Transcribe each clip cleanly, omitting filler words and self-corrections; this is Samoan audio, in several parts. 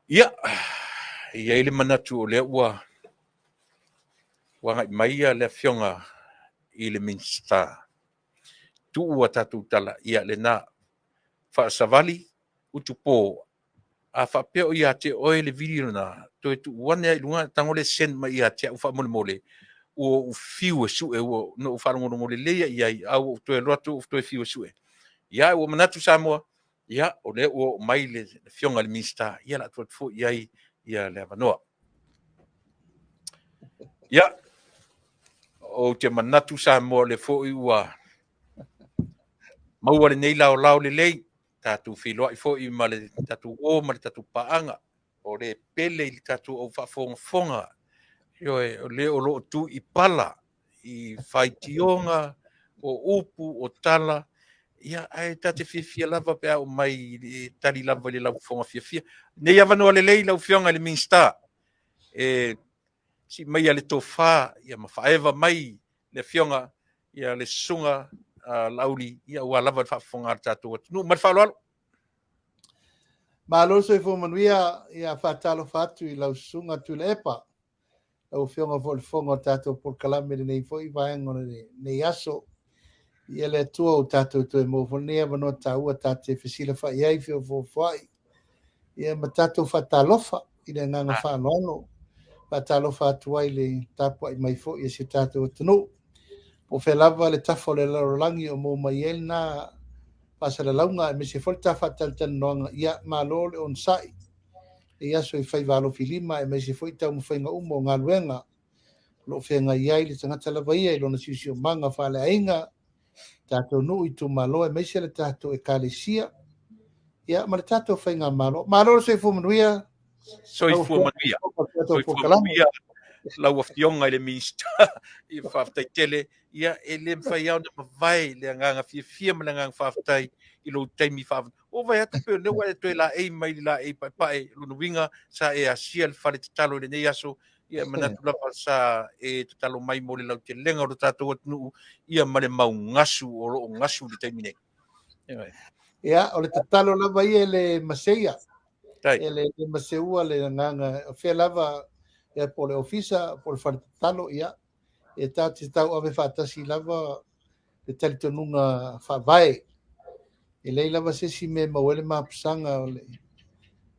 Ia, e i ai le manatu o lea ua agai mai le Afioga i le Minisita, tuu a tatou tala, ia lena, faasavali utupo, a faapea o ia te oe le video lena, toe tuu ane lava i luga, tago lea send mai ia te au faamolemole, ua ou fiu e sue, ua na ou faalogologo lelei lava i ai, a ua ou toe alu atu ou toe fiu e sue. Ia, ua manatu Samoa, ia, o lea ua oo mai le Afioga i le Minisita, ia o le a tuu atu foi i ai ia le avanoa. Ia, ou te manatu Samoa o lea foi ua maua lenei laolao lelei, tatou feiloai foi ma le tatou uo ma le tatou paaga, o le pele i le tatou au faafogafoga, ioe, o le o lo o tu i pala i faitioga, o upu, o tala, ia, ae ta te fiafia lava pe a oo mai e tali lava i le laufofoga fiafia. Nei avanoa lelei lau Afioga i le Minisita, e sii maia le tofa ia ma faaeva mai le Afioga ia le Susuga Laauli, ia aua lava le faafofoga a le tatou atunuu. Ma le faaaloalo. Malo le soifua manuia, ia faatalofa atu i lau Susuga Tuilaepa, lau Afioga foi i le Fofoga o le tatou polokalame i lenei foi vaega o lenei aso. Ia le Atua ua tatou toe maua foi lenei avanoa taua ta te fesilafai ai, feofoofoai, ia ma tatou faatalofa i le agaga faaaloalo. Faatalofa atu ai i le tapuai mai foi a si o tatou atunuu. Po o fea lava le tafa o le lalolagi o maua mai ai lena faasalalauga aemaise foi le ta faatalatalanoaga, ia malo le onosai. I aso i faiva alofilima aemaise foi taumafaiga uma o galuega o lo o feagai ai le tagata lava ia i lona siosiomaga faaleaiga, tatou nuu, itumalo, aemaise le tatou ekalesia, ia ma le tatou faigamalo. Malo le soifua manuia. Soifua manuia. Soifua manuia lau Afioga i le Minisita. Ia faafetai tele. Ia e le mafai lava ona mavae le agaga fiafia ma le agaga faafetai i lou taimi faavanoa. Ua vaai atu pei o lea ua e toe laei mai le laei paepae, lona uiga sa e asia le fale tatalo i lenei aso. Ia e manatu lava sa e tatalo mai mo le lautelega o lo tatou atunuu, ia ma le mau gasu o lo o gasu i le taimi nei. Ia, o le tatalo lava ia e le maseia. E le maseua le agaga, o fea lava, ia po o le ofisa, po o le fale tatalo, ia, e ta te tauave faatasi lava le talitonuga faavae. E leai lava se isi mea e maua ai le mapusaga o le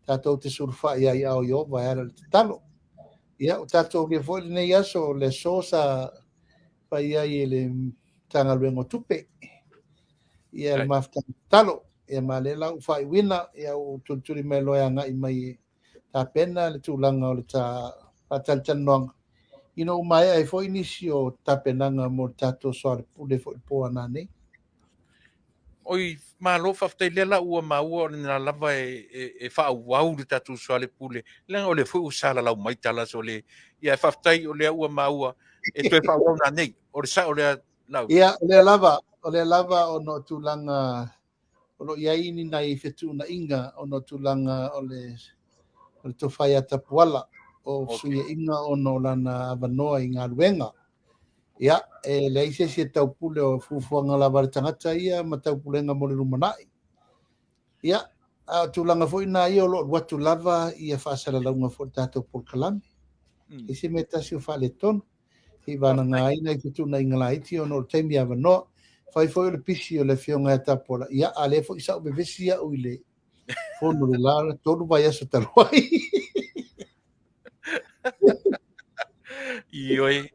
tatou te sulufai ai ao Ieova e ala i le tatalo. Ia, o tatou aulia foi lenei aso, le aso sa fai ai e le Matagaluega o Tupe. Ia, le mafutaga tatalo. Ia, ma lea la ua faaiuina, ia, ua tulituli mai loa e agai mai e tapena le tulaga o le ta faatalatalanoaga, ina ua maea ai foi nisi o tapenaga mo le tatou soalepule foi i le po a nanei. Oi, malo faafetai, lea la ua maua o lena lava e faaauau le tatou soalepule, leaga o lea foi ua salalau mai tala so le, ia e faafetai o lea ua maua e toe faaauau nanei, o le sao lea lau. Ia, o lea lava ona o tulaga o lo o i ai ni nai fetuunaiga ona o tulaga o le tofa ia Tapuala o fesuiaiga ona o lana avanoa i galuega. Ia, e leai se isi e taupule o fuafuaga lava a le tagata ia ma taupulega mo le lumanai. Ia, a o tulaga foi na ia o lo o alu atu lava ia faasalalauga foi o le tatou polokalame. E se mea tasi o faaletonu. I vanaga ai nai fetuunaiga laiti ona o le taimi avanoa. Fai foi o le pisi o le Afioga ia Tapuala, ia, a lea foi sa ou vevesi au i le fono le la 3 vaiaso talu ai. Ioe,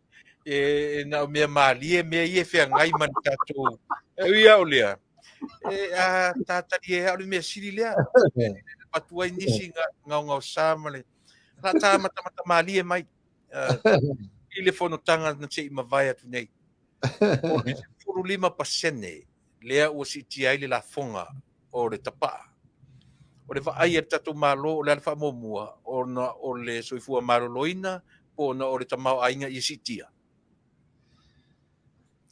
e na o mea malie, mea ia e feagai ma le tatou. E ui lava o lea, e a tatalie lava o le mea sili lea. Avatu ai nisi gaogaosa ma le la ta matamata malie mai i le fonotaga na se i mavae atu nei. O le 15% lea ua siitia ai le lafoga o le tapaa. O le vaai a le tatou Malo o le a le faamuamua ona o le soifua maloloina po ona o le tamaoaiga ia siitia.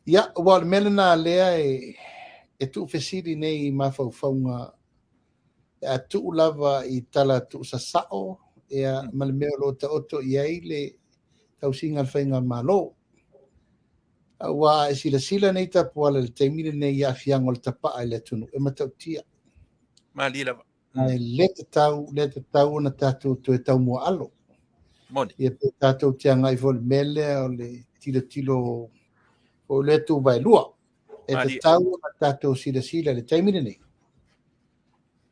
Ia, ua o le mea lena lea e tuufesili nei i mafaufauga e a tuu lava i tala tuusasao ia ma le mea o lo o taoto i ai le tausiga a le faigamalo. Aua e silasila nei Tapuala i le taimi lenei i aafiaga o le tapaa i le atunuu e matautia. Malie lava. Ae le tatau, le tatau ona tatou toe taumuaalo. Moni. Ia pe tatou te agai foi i le mea lea o le tilotilo o le tuvaelua. E tatau ona tatou silasila i le taimi lenei,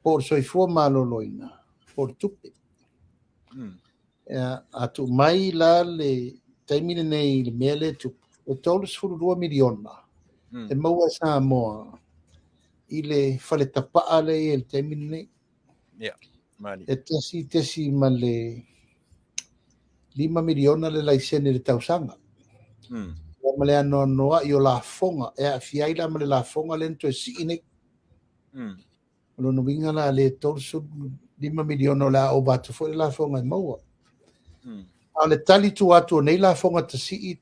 po o le soifua maloloina, po o le tupe. A tuu mai la le taimi lenei i le mea lea e tupu, e $32 miliona e maua e Samoa i le fale tapaa lea e i ai i le taimi lenei. E 1.5 miliona le laisene i le tausaga. Ma le anoanoai o lafoga, e aafia ai la ma le lafoga lea na toe sii nei. O lona uiga la le 35 miliona o le a ova atu foi le lafoga e maua. A o le tali tua atu o nei lafoga tasii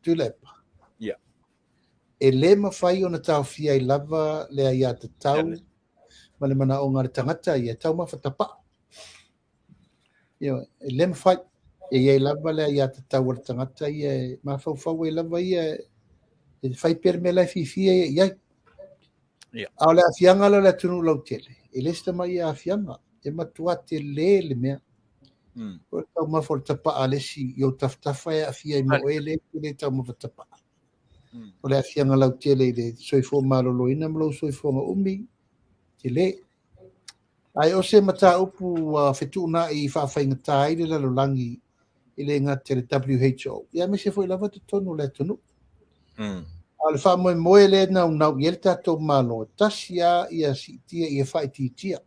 Tuilaepa, e le mafai ona taofia ai lava le aiatatau ma le manaoga a le tagata ia e taumafa tapaa. E le mafai, e i ai lava le aiatatau a le tagata ia e mafaufau ai lava ia e fai pea le mea la e fiafia ia i ai. A o le aafiaga la o le atunuu lautele, e le se tamai aafiaga, e matua tele le mea. O le taumafa o le tapaa a le isi i ou tafatafa e aafia ai ma oe le le taumafa tapaa. O le aafiaga lautele i le soifua maloloina ma lou soifuaga umi, tele. Ae o se mataupu ua fetuunai faafaigata ai le lalolagi i le gata i le WHO, ia aemaise foi lava totonu o le atunuu. A o le faamoemoe lea e naunau i ai le tatou Malo, tasi lava ia siitia ia faaitiitia.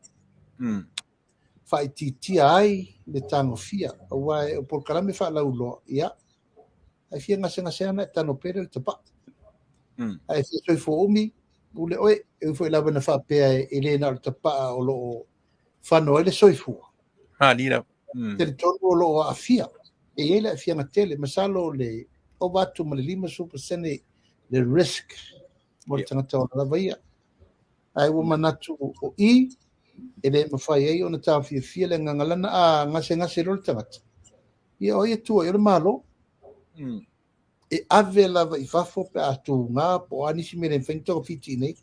Faaitiitia ai le tagofia, aua o polokalame faalauiloa, ia, ae fia gasegase ana e tano pea le tapaa. Ae fia soifua umi, pule oe, e ui foi lava na faapea e le na o le tapaa o loo fano ai le soifua. Talitonu o loo aafia. E i ai le aafiaga tele, masalo le ova atu ma le 50% le risk mo le tagata ola lava ia. Ae ua manatu o i, e le mafai ai ona taofiofia le agaga lana a gasegase loa le tagata. Ia o ai e tua i ai o le Malo. E ave lava i fafo pe a tuga po o a nisi mea e le mafai ona togafiti i nei,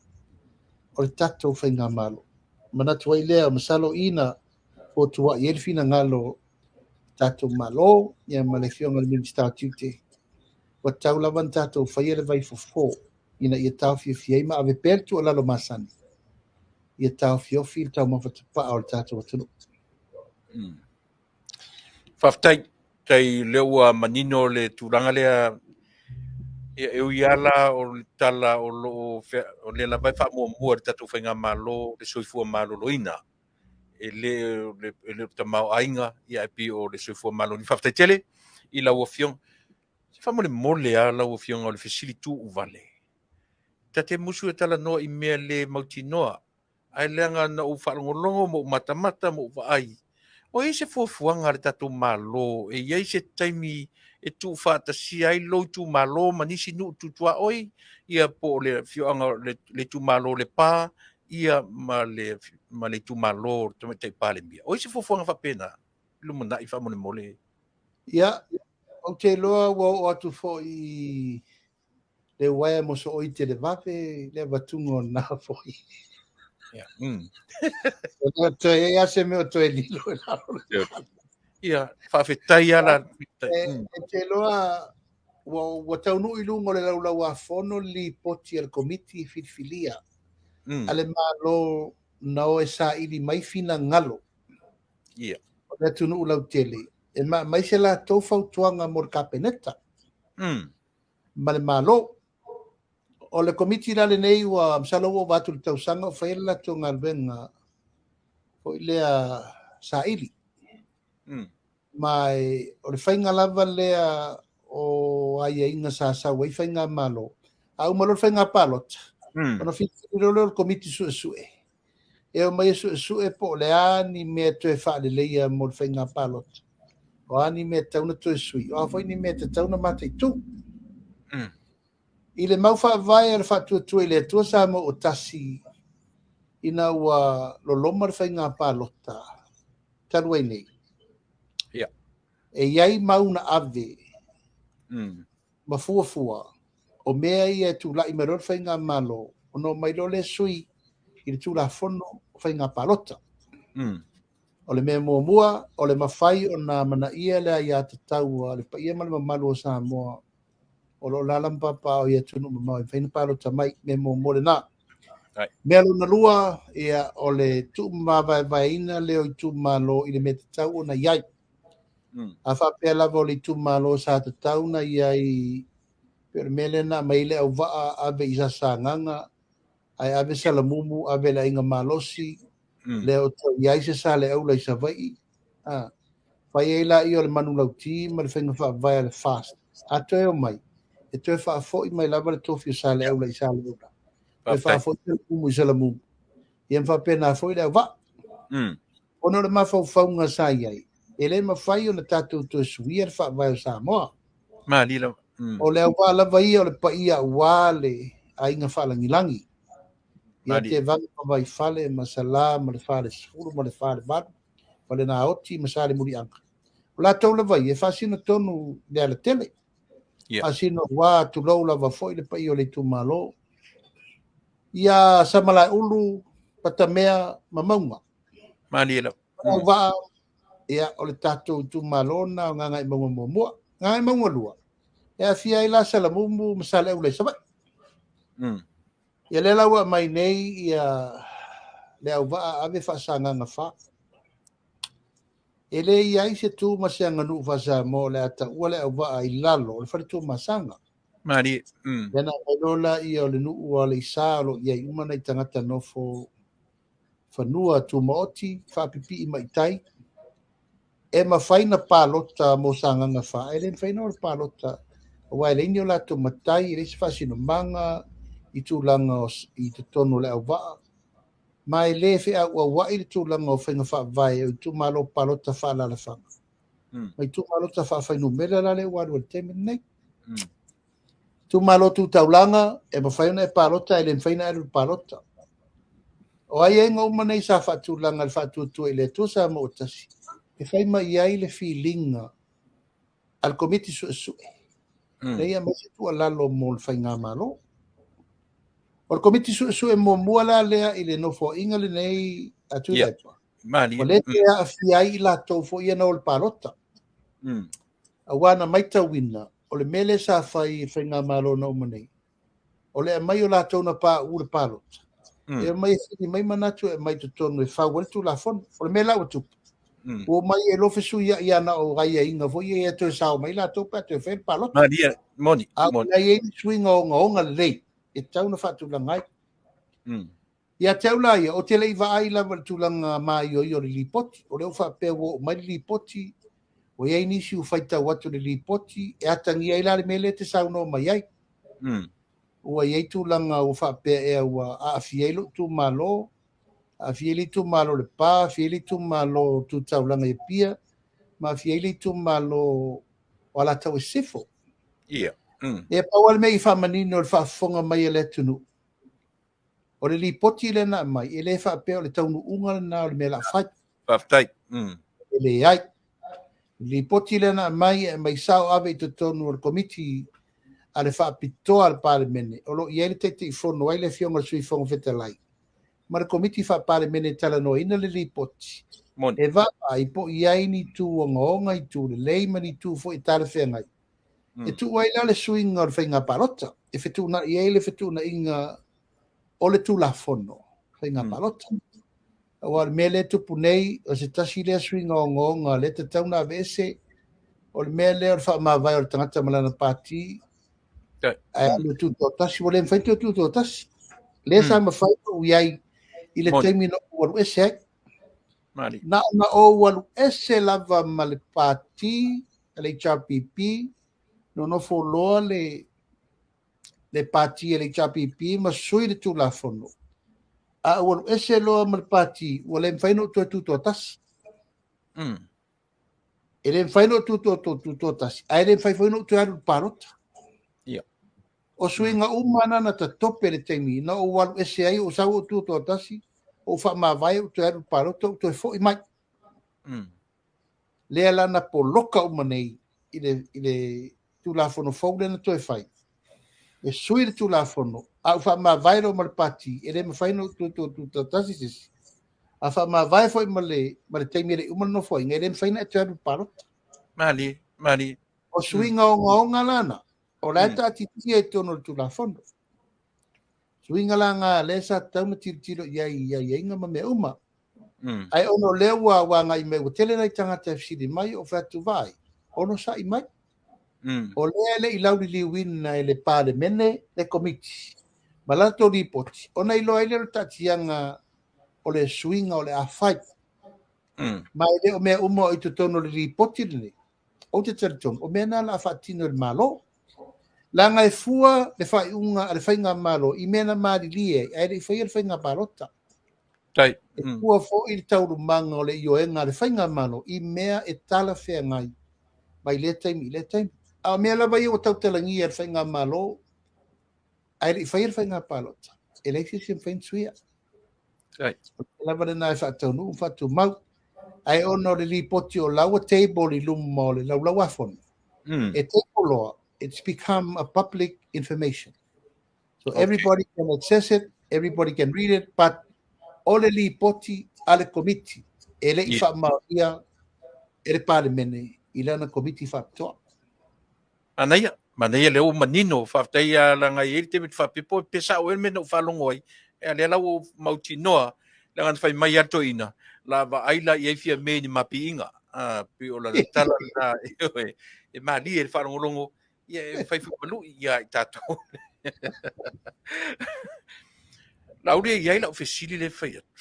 o le tatou faigamalo. Manatu ai lea, masalo i na fotuai ai le finagalo o tatou Malo, ia ma le afioga i le Minisita o Tiute, ua tatau lava ona tatou faia le vaifofo ina ia taofiofia ai ma ave pea le tuualalo masani, ia taofiofi le taumafa tapaa o le tatou atunuu. Faafetai, tai lea ua manino le tulaga lea. Ia, e ui lava la o le tala o loo o lea lava e faamuamua le tatou faigamalo le soifua maloloina, e le o le tamaoaiga, ia e pei o le soifua maloloina. Faafetai tele i lau afioga. Se faamolemole lava lau afioga o le fesili tuu vale. Ta te musu e talanoa i mea le mautinoa, ae leaga na ou faalogologo ma ou matamata ma ou vaai, o i ai se fuafuaga a le tatou Malo, e i ai se taimi e tuufaatasia ai lou itumalo ma nisi nuu tutuaoi, ia po o le afioaga o le itumalo o Lepa, ia ma le itumalo o le Tamaitai Palemia. O i ai se fuafuaga faapena, lumanai faamolemole? Ia, ou te iloa ua oo atu foi i le uaea mosooi televave le avatuga o lena foi. Toe ai lava se mea o toe lilo i lalo. Ia, faafetai lava la. E te iloa ua taunuu i luga o le laulauafono le lipoti a le komiti filifilia a le Malo na o e saili mai finagalo o le atunuu lautele e maimai se latou fautuaga mo le Kapeneta ma le Malo. O le komiti la lenei ua masalo ua ova atu i le tausaga o faia le latou galuega foi lea saili. Ma o le faiga lava lea o aiaiga sa sau ai faigamalo. A uma loa le faiga palota, ona filifili loa lea o le komiti suesue. E omai e suesue po o le a ni mea toe faaleleia mo le faiga palota. O a ni mea tatau na toe sui, o a foi ni mea tatau na mataitu. I le mau faavae a le faatuatua i le Atua Samoa ua tasi ina ua loloma le faiga palota talu ai nei. E i ai mau na ave ma fuafua o mea ia e tulai mai loa le faigamalo, ona omai loa le sui i le Tulafono faiga palota. O le mea muamua, o le mafai ona manaia le aiatatau a le paia ma le mamalu o Samoa o lo o alaala ma papaaao i atunuu mamao e mafai ona palota mai. Mea muamua lena. Mea lona lua, ia, o le tuumavaevaeina lea o itumalo i le mea tatau ona i ai. A faapea lava o le itumalo sa tatau ona i ai, pei o le mea lea na aumai ai le auvaa ave i Sasagaga, ae ave Salamumu, ave le Aiga Malosi, lea o toe i ai se Saleaula i Savaii, fai ai laia o le manulauti ma le faiga faavae a le FAST. A toe omai, e toe faafoi mai lava le tofi o Saleaula i Saleaula, toe faafoi Salamumu i Salamumu, ia ma faapena foi le auvaa. Ona o le mafaufauga sa i ai, e le mafai ona tatou toe suia le faavae o Samoa. O le auvaa lava ia o le paia aua le aiga faalagilagi. Ia Tevaga ma Vaifale ma Salā ma le Falesefulu ma le Falevalu, Falenaoti ma Salemuliaga. O latou lava ia e faasino tonu i le alatele. Faasino aua tulou lava foi le paia o le itumalo. Ia Samalaeulu, Patamea ma Mauga. Auvaa, ia, o le tatou itumalo na o Gagaemauga muamua. Gagaemauga lua, e aafia ai la Salamumu ma Saleaula i Savaii. Ia lea la ua aumai nei ia le auvaa ave Faasagaga 4. E le i ai se tu ma se aganuu faa-Samoa o le a taua le auvaa i lalo o le fale Tuamasaga. Ia na aumai loa laia o le nuu o Aleisa o lo o i ai uma nai tagata nofo fanua tumaoti faapipii mai tai, e mafai na palota mo Sagaga 4, e le mafai na o le palota, aua e leai ni o latou matai, e leai se faasinomaga i tulaga i totonu o le auvaa, ma e le feauauai le tulaga o faiga faavae o itumalo palota faaalaalafaga ma itumalo faafuainumera la lea ua alu ai i le taimi lenei. Itumalo tu taulaga, e mafai ona e palota, e le mafai ona e alu i le palota. O aiaiga uma nei sa faatulaga i le faatuatua i le Atua Samoa ua tasi, e fai mai ai le filiga a le Komiti Suesue, ina ia aumai se tuualalo mo le faigamalo. O le Komiti Suesue muamua la lea i le nofoaiga lenei a Tuilaepa, ua le toe aafia ai i latou foi ia na o le palota. Aua na matauina, o le mea lea sa fai e faigamalo na uma nei, o le aumai o latou na pauu le palota, e omai e fili mai manatu e aumai totonu e fau ai le Tulafono. O le mea la ua tupu, ua omai e lofe suiai ana o aiaiga foi ia toe sao mai latou pe a toe fai le palota. A ua i ai suiga ogaoga lelei e tatau ona faatulaga ai. Ia te au la ia, ou te le i vaai lava i le tulaga maioio o le lipoti. O lea ua faapea ua oo mai le lipoti, ua i ai nisi ua faitau atu i le lipoti, e atagia ai la le mea lea e te saunoa mai ai. Ua i ai tulaga ua faapea ea ua aafia ai lou itumalo, aafia ai le itumalo o Lepa, aafia ai le itumalo tu taulaga i Apia, ma aafia ai le itumalo o Alataua i Sisifo. Ia pau lava le mea i faamanino i le faafofoga mai a le atunuu, o le lipoti lea na aumai, e le faapea o le taunuuga lena o le mea o le a fai. Faafetai. E leai. O le lipoti lea na aumai, e aumai sao ave i totonu o le komiti a le faapitoa a le Palemene, o lo o i ai le Taitaifono ai le Afioga i le Sui Fofoga Fetalai, ma le komiti faa-Palemene e talanoaina le lipoti. E vaavaai po o i ai ni itu ogaoga, itu lelei ma ni itu foi e talafeagai. E tuu ai la le suiga o le faiga palota, e fetuunai ai le fetuunaiga o le Tulafono faiga palota. Aua o le mea lea e tupu nei, o se tasi lea suiga ogaoga lea e tatau ona aveese, o le mea lea o le faamavae o le tagata ma lana pati, ae alu e tutoatasi, ua le mafai ona toe tutoatasi. Lea sa mafai ona ou i ai i le taimi na ou alu ese ai. Na ona ou alu ese lava ma le pati a le HRPP, nonofo loa le pati a le HRPP ma sui le Tulafono. A ou alu ese loa ma le pati, ua le mafai ona ou toe tutoatasi. E le mafai ona ou tutoatasi, ae le mafai foi ona ou toe alu i le palota. O suiga uma na na tatope le taimi na ou alu ese ai, ou sau ou tutoatasi, ou faamavae, ou toe alu i le palota, ou toe foi mai. Lea la na poloka uma nei i le Tulafono fou lea na toe fai. E sui le Tulafono, a ou faamavae loa ma le pati, e le mafai ona ou tutoatasi se isi. A faamavae foi ma le taimi e le i uma le nofoaiga, e le mafai ona e toe alu i le palota. Malie, malie. O suiga ogaoga lana, o la e taatitia i totonu o le Tulafono. Suiga la na lea sa tatau ona tilotilo i ai i aiaiga ma mea uma. Ae ona o lea ua agai mai, ua tele nai tagata e fesili mai, ou fai atu, vaai, onosai mai. O lea e le i lauliliuina e le Palemene le Komiti ma latou lipoti, ona iloa ai lea o le taatiaga o le suiga o le a fai. Ma e le o mea uma o i totonu o le lipoti lenei, ou te talitonu, o mea na o le a faatino e le Malo. Leaga e fua le faaiuga a le faigamalo i mea na malilie ai, ae le i faia le faiga palota. E fua foi le taualumaga o le ioega a le faigamalo i mea e talafeagai mai lea taimi i lea taimi. A o mea lava ia ua tautalagia e le faigamalo, ae le i faia le faiga palota, e leai se isi e mafai ona suia. O le lava lena e faataunuu ma faatumau. Ae ona o le lipoti o la ua table i luma o le laulau-a-fono, e table loa, it's become a public information. So everybody can access it, everybody can read it, but o le lipoti a le Komiti e le i faamaonia e le Palemene i lana Komiti faapitoa. Manaia, manaia lea ua manino, faafetai lava leaga e i ai le taimi ou te faapea pe sao ea le mea na ou faalogo ai, a o lea la ua ou mautinoa, leaga na fai mai lava le toeaina, la vaai la i ai Fiame i ni mapiiga. Pei o lana tala lena, e malie le faalogologo, ia e fai foi ma lui ia i tatou. Laauli e i ai lau fesili lea e fai atu.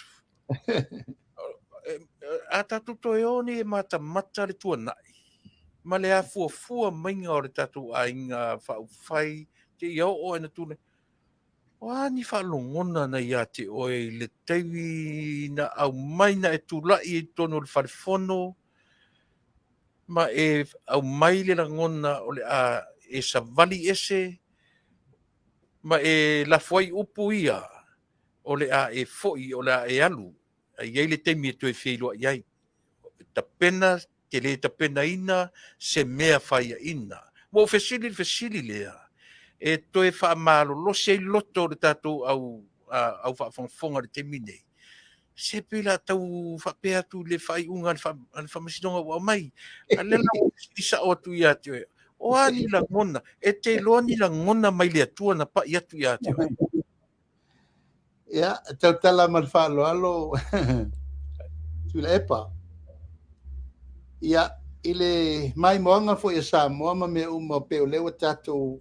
A tatou toe o nei e matamata le tuanai ma le afuafua maiga o le tatou aiga faaupufai seia oo lava ina tulai, o a ni faalogona na ia te oe i le taimi na aumai na e tulai i totonu o le fale fono ma e aumai le lagona o le a e savali ese ma e lafo ai upu ia o le a e foi, o le a e alu, a i ai le taimi e toe feiloai ai. Tapena, te le tapenaina se mea faiaina. Ua ou fesili le fesili lea, e toe faamalolosi ai loto o le tatou au faafogafoga i le taimi nei. Se pei la tau faapea atu le faaiuga a le faamasinoga ua aumai. A lea la ua fesili sao atu ia te oe. O a ni lagona, e te iloa ni lagona mai le Atua na pai atu ia te oe. Ia, tautala ma le faaaloalo Tuilaepa. Ia, i le maimoaga foi a Samoa ma mea uma pei o lea ua tatou,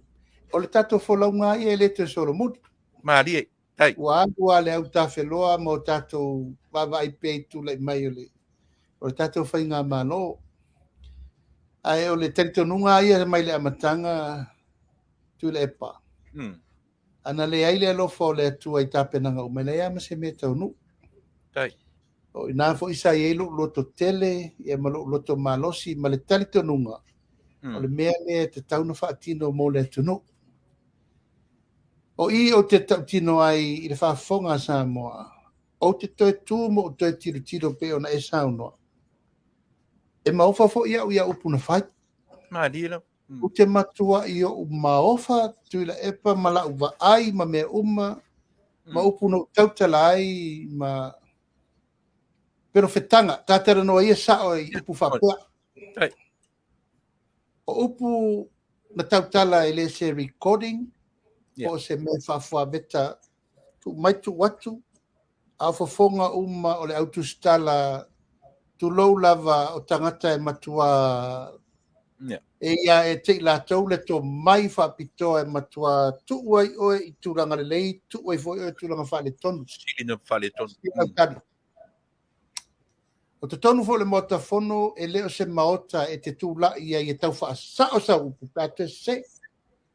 o le tatou folauga ia e le toe solomuli. Malie, tai. Ua alu lava le autafeloa ma o tatou vaavaai pea i tulai mai o le tatou faigamalo. Ae o le talitonuga ia mai le amataga Tuilaepa. Ana leai le alofa o le Atua i tapenaga uma, e leai lava ma se mea taunuu. O ina foi sa i ai lou loto tele ia ma lou loto malosi ma le talitonuga o le mea lea e tatau ona faatino mo le atunuu. O i ou te tautino ai i le faafofoga a Samoa, ou te toe tu ma ou toe tilotilo pei ona e saunoa. E maofa foi au ia upu na fai. Malie lava. Ou te matua i ou maofa Tuilaepa ma lau vaai ma mea uma, ma upu na ou tautala ai ma perofetaga. Tatalanoa ia sao i upu faapea. O upu na tautala e le se recording, po o se mea faafuaveta tuu mai tuu atu, a o fofoga uma o le autusitala tulou lava o tagata e matua e ia e te i latou le tomai faapitoa e matua tuu ai oe i tulaga lelei, tuu ai foi oe i tulaga faaletonu. Sili faaletonu. O totonu foi le Maota Fono, e le o se maota e te tulai ai e tau faasao sau upu pe a toe sese.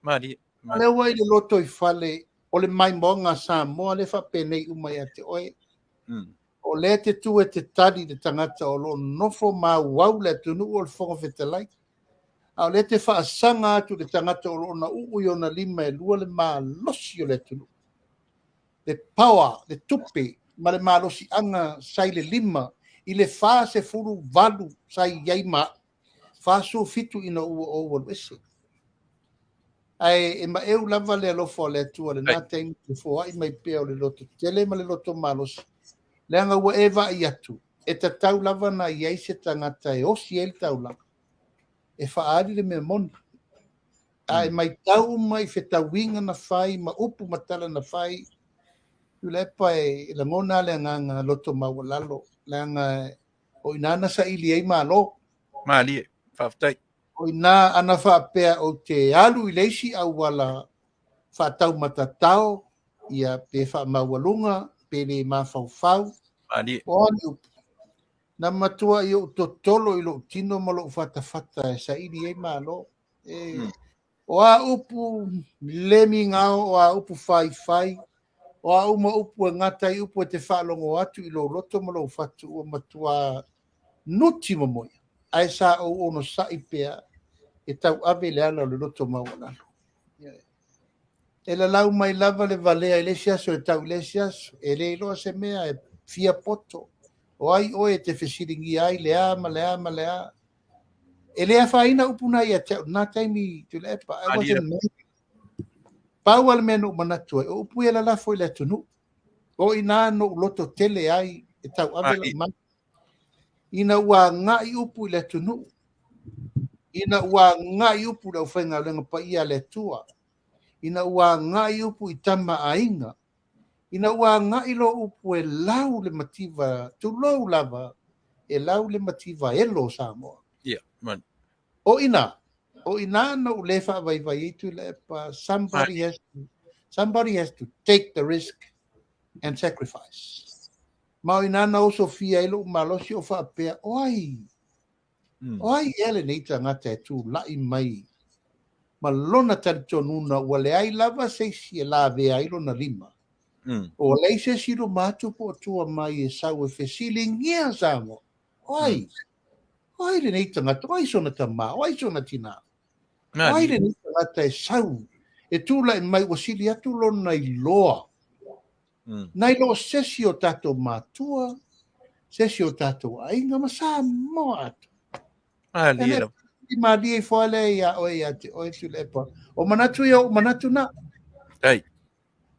Malie. O lea ua i le loto i fale o le maimoaga a Samoa le faapenei uma ia te oe. O lea te tu e te tali le tagata o lo o nofo mauau le atunuu o le Fofoga Fetalai. A o lea te faasaga atu le tagata o lo o na uu i ona lima e lua le malosi o le atunuu. Le power, le tupe ma le malosiaga sa i le lima i le 48 sa i ai ma 47 ina ua ou alu ese. Ae e maeu lava le alofa o le Atua lena taimi e foai mai pea o le loto tele ma le loto malosi. Leaga ua e vaai atu, e tatau lava na i ai se tagata e osi ai le taulaga, e faaali le mea moni. Ae matau uma i fetauiga na fai ma upu ma tala na fai, Tuilaepa, e lagona le agaga loto maualalo, leaga o i ina na saili ai Malo. Malie, faafetai. O i ina ana faapea ou te alu i le isi auala faataumatatao, ia pe faamaualuga, pe le mafaufau. Malie. O a ni upu, na matua i ou totolo i lou tino ma lou fatafata e saili ai Malo. O a upu le migao, o a upu faifai, o a uma upu e gata ai upu e te faalogo atu i lou loto ma lou fatu, ua matua nuti momoia. Ae sa ou onosai pea e tauave le ala o le loto maualalo. E lalau mai lava le valea i le isi aso e tau i le isi aso. E le iloa se mea e fia poto. O ai oe e te fesiligia ai le a ma le a ma le a. E le afaina upu na ia te au na taimi, Tuilaepa. I wasn't mad. Pau le mea na ou manatu ai, o upu ia lalafo i le atunuu. O ina no ou loto tele ai e tauave lau mau. Ina ua agai upu i le atunuu. Ina ua agai upu i le aufaigaluega paia a le Atua. Ina ua agai upu i tama aiga. Ina ua agai lo upu e lau le mativa, tulou lava, e lau le mativa elo o Samoa. Ia, man. O ina na ou le faavaivai ai, Tuilaepa, somebody has to take the risk and sacrifice. Ma o ina na osofia ai lou malosi o faapea, o ai, o ai ea lenei tagata e tulai mai ma lona talitonuga ua leai lava se isi e lavea ai lona lima. O leai se isi luma atu po o tua mai e sau e fesiligia Samoa. O ai, o ai lenei tagata, o ai sona tamā, o ai sona tinā. O ai lenei tagata e sau, e tulai mai ua sili atu lona iloa. Nai lo sesi o tatou matua, sesi o tatou aiga ma Samoa atu. Malie lava. I malie ifo ale ia oe ia te oe, Tuilaepa. O manatu ia o manatu na. Ai.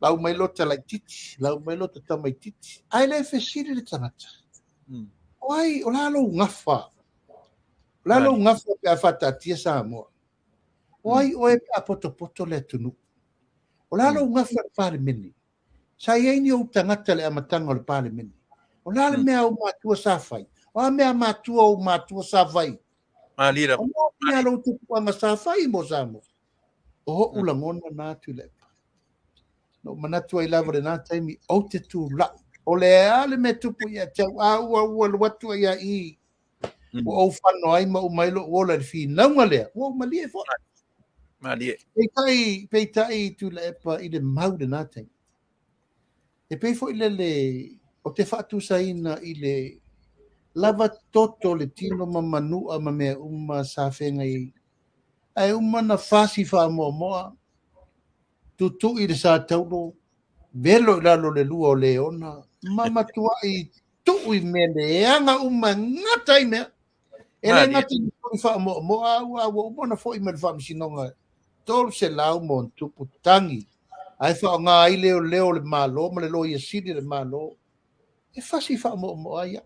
Lau mai lota laititi, lau mai lota tamaititi. Ae le fesili le tagata. O ai, o la lou gafa. O la lou gafa pe a faataatia Samoa. O ai oe pe a potopoto le atunuu. O la lou gafa le Palemene. Sa i ai ni ou tagata le amataga o le Palemene. O la le mea au matua sa fai. O a mea matua ou matua sa fai. Malie lava. O mea lou tupuaga sa fai mo Samoa. O ho'u lagona na, Tuilaepa. No manatu ai lava lena taimi, ou te tulai. O le a le mea tupu ia te au, a ua ua alu atu ai i ua ou fano ai ma uma ai lou ola i le finauga lea. Ua ou malie foi. Malie. Peitai, peitai, Tuilaepa, i le mau lena taimi. E pei foi lele o te faatusaina i le lava toto le tino ma manua ma mea uma sa feagai. Ae uma na fasi faamoamoa, tutui le sa taulo, velo i lalo le lua o leona, ma matuai tuu i mea leaga uma gata ai mea. E le gata i foi faamoamoa, ua ua uma ona foi mai le faamasinoga 300 ma ona tupu tagi. Ae faaaoga ai leo leo o le Malo ma le Loia Sili le Malo. E fasi faamoamoa ai au.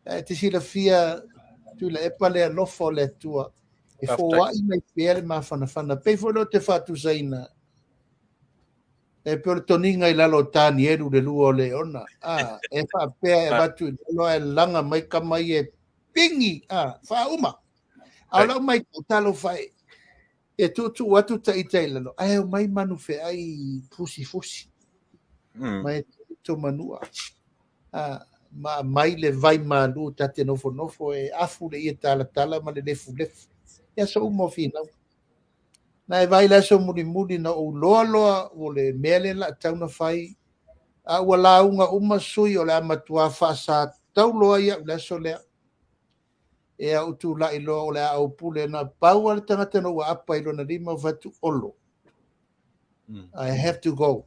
Ae te silafia, Tuilaepa, le alofa o le Atua. E foai mai pea le mafanafana. Pei foi leo te faatusaina. E pe o le toniga i lalo o Tanielu le lua o leona. Ah, e faapea e avatu i lalo ae laga mai kama ia e pingi. Ah, faauma. A o lau mai talofa e. E tuutuu atu ta ita i lalo. Ae o mai manu feai fusifusi. Ma e to manua. Ah, ma mai le vai malu ta te nofonofo e afu le ia talatala ma le lefulefu. Ia so uma o finau. Na e vai le aso mulimuli na ou loa loa o le mea le la tau na fai. A ua lauga uma sui o le amatua faasa tauloa ia le aso lea. E au tulai loa o le a au pule na pau le tagata na ua apa i lona lima o fatu olo. I have to go.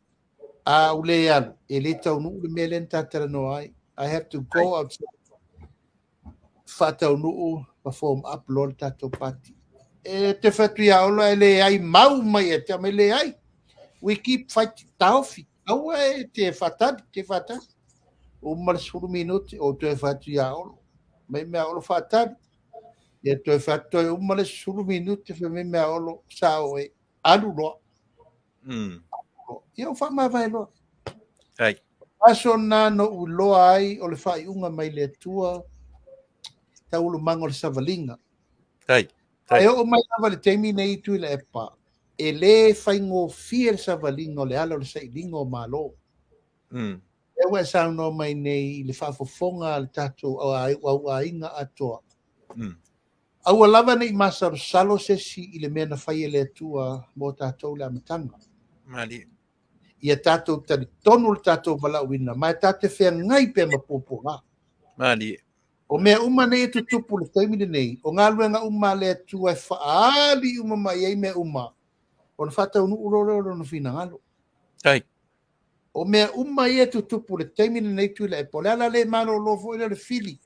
A u le alu, e le taunuu le mea lea na tatalanoa ai. I have to go outside. Faataunuu ma form up loa le tatou party. E te fatu ia ola e le ai mau mai e te mai le ai. We keep fighting. Taofi. Aua e te whatari, te whatari. Uma le 10 minute, ou toe fai atu ia Olo, mai mea Olo faatali. Ia toe fai atu, toe uma le 10 minute, fai mai mea Olo, sao e, alu loa. Ia ou faamavae loa. Ai. Aso na no uloa ai o le whaiunga mai le Atua, taualumaga o le savaliga. Ai. Ae oo mai lava le taimi nei Tuilaepa, e le faigofie le savaliga o le ala o le sailiga o Malo. E ua e saunoa mai nei i le faafofoga a le tatou auaiga atoa. Aua lava nei masalosalo se isi i le mea na fai e le Atua mo tatou le amataga. Malie. Ia tatou talitonu le tatou valaauina, ma e tatou te feagai pea ma puapuaga. Malie. O mea uma nei e tutupu le taimi lenei, o galuega uma a le Atua e faaali uma mai ai mea uma, ona faataunuu loa lea o lona finagalo. Tai. O mea uma ia e tutupu le taimi lenei Tuilaepa, o le ala le malolo foi lea o le fili,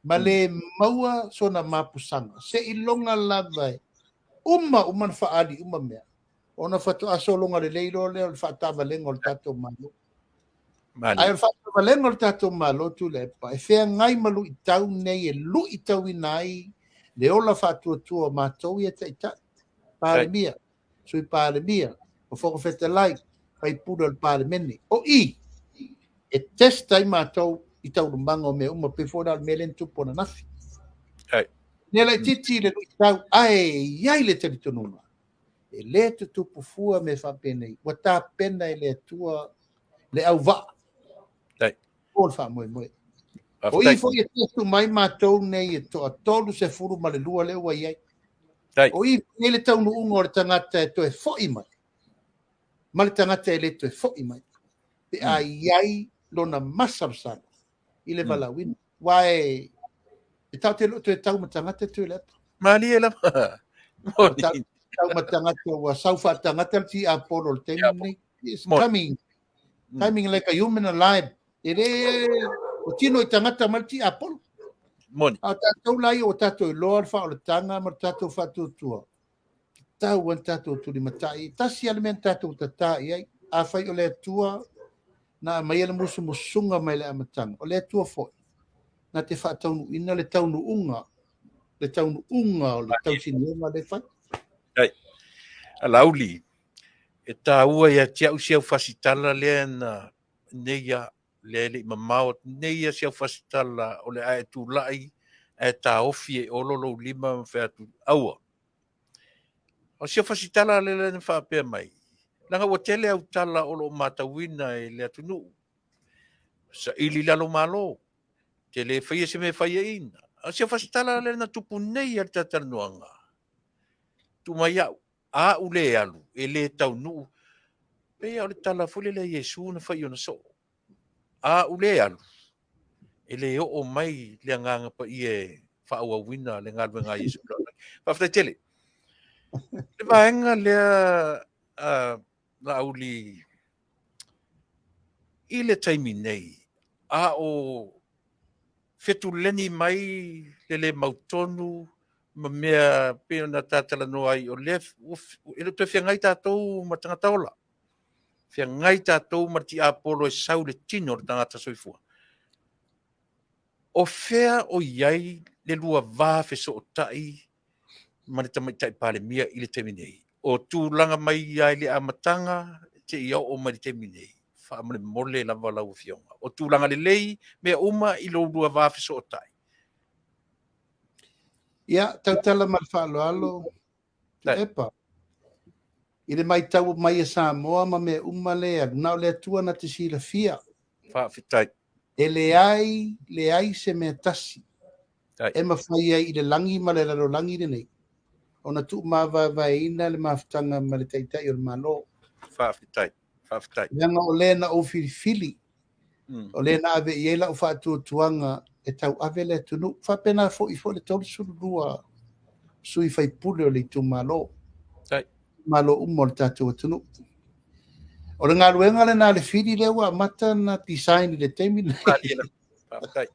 ma le maua sona mapusaga. Seiloga lava e uma uma na faaali uma mea, ona faatoa sologa lelei loa lea o le faatavalega o le tatou Malo. Ae o le faatavalega o le tatou Malo Tuilaepa, e feagai ma luitau nei e luitauina ai le ola faatuatua o matou ia taitai, Palemia, Sui Palemia, o Fofoga Fetalai, faipule o le Palemene. O i, e test ai matou i taualumaga o mea uma, pei foi la o le mea lea na tupu ananafi. Ne laitiiti le luitau, ae i ai le talitonuga, e le tutupu fua mea faapenei, ua tapena e le Atua le auvaa o le faamoemoe. O i foi e testu mai matou nei e toa 32 lea ua i ai. O i foi le taunuuga o le tagata e toe foi mai, ma le tagata e le toe foi mai, pe a i ai lona masalosalo i le valaauina. Aua e tatou te le o toe tau ma tagata Tuilaepa. Malie lava. Tau ma tagata ua sau faatagata le tiapolo o le taimi lenei. It's coming. Coming like a human alive. E le o tino i tagata ma le tiapolo. Moni. A tatou la ia o tatou iloa le faaolataga ma le tatou faatuatua. Tau an tatou tulimatai. Tasi a le mea na tatou tatā i ai. Afai o le Atua na aumaia le musumusuga mai le amataga. O le Atua foi na te faataunuuina le taunuuga, le taunuuga o le tausinioga le fai. Ai. Alauli, e tāua ia te au si au fasitala lea na nei ia le le mamao nei ia si au fasitala o le ae tūlai ae tāofi e olo lou lima ma fai atu aua. O si au fasitala le le na whaapea mai. Langa ua tele au tala o lo matauina e le atunuu. Sa ili lalo malo. Te le whaia se me whaia ina. O si au fasitala le na tupu nei a le tatalanuanga. Tu mai au. A u le alu. E le taunuu. Pea o le tala fule le Iesu na whai ona so. A u le alu. E le o mai le anganga pa i e whaauawina le ngaluenga Iesu. Whawhtai tele. Le vaenga lea Laauli i le taimi nei, a o fetuleni mai le le mautonu ma mea pe ona tātalanoa ai o lea e le toe feagai tātou ma tagata ola. Feagai tātou ma tiapolo e sau le tino o le tagata soifua. O fea o iai le lua vā fesootai ma le tamaitai Palemia i le taimi nei. O tūlanga mai ia i le amataga te ia o mai le taimi nei. Faamolemole lava lau afioga. O tūlanga lelei mea uma i lou lua vā fesootai. Ia, tautala ma le faaaloalo, Tuilaepa. I le matau mai e Samoa ma mea uma lea, na o le Atua na te silafia. Faafetai. E leai, leai se mea tasi e mafai ai i le lagi ma le lalolagi lenei ona tuumavaevaeina le mafutaga ma le taitai o le Malo. Faafetai, faafetai. Leaga o lea na ou filifili, o lea na ave i ai lau faatuatuaga e tauave le atunuu. Faapena foi foi le 32 sui faipule o le itumalo. Malo uma o le tatou atunuu. O le galuega lena le fili lea ua amata na design i le taimi lenei. Faafetai.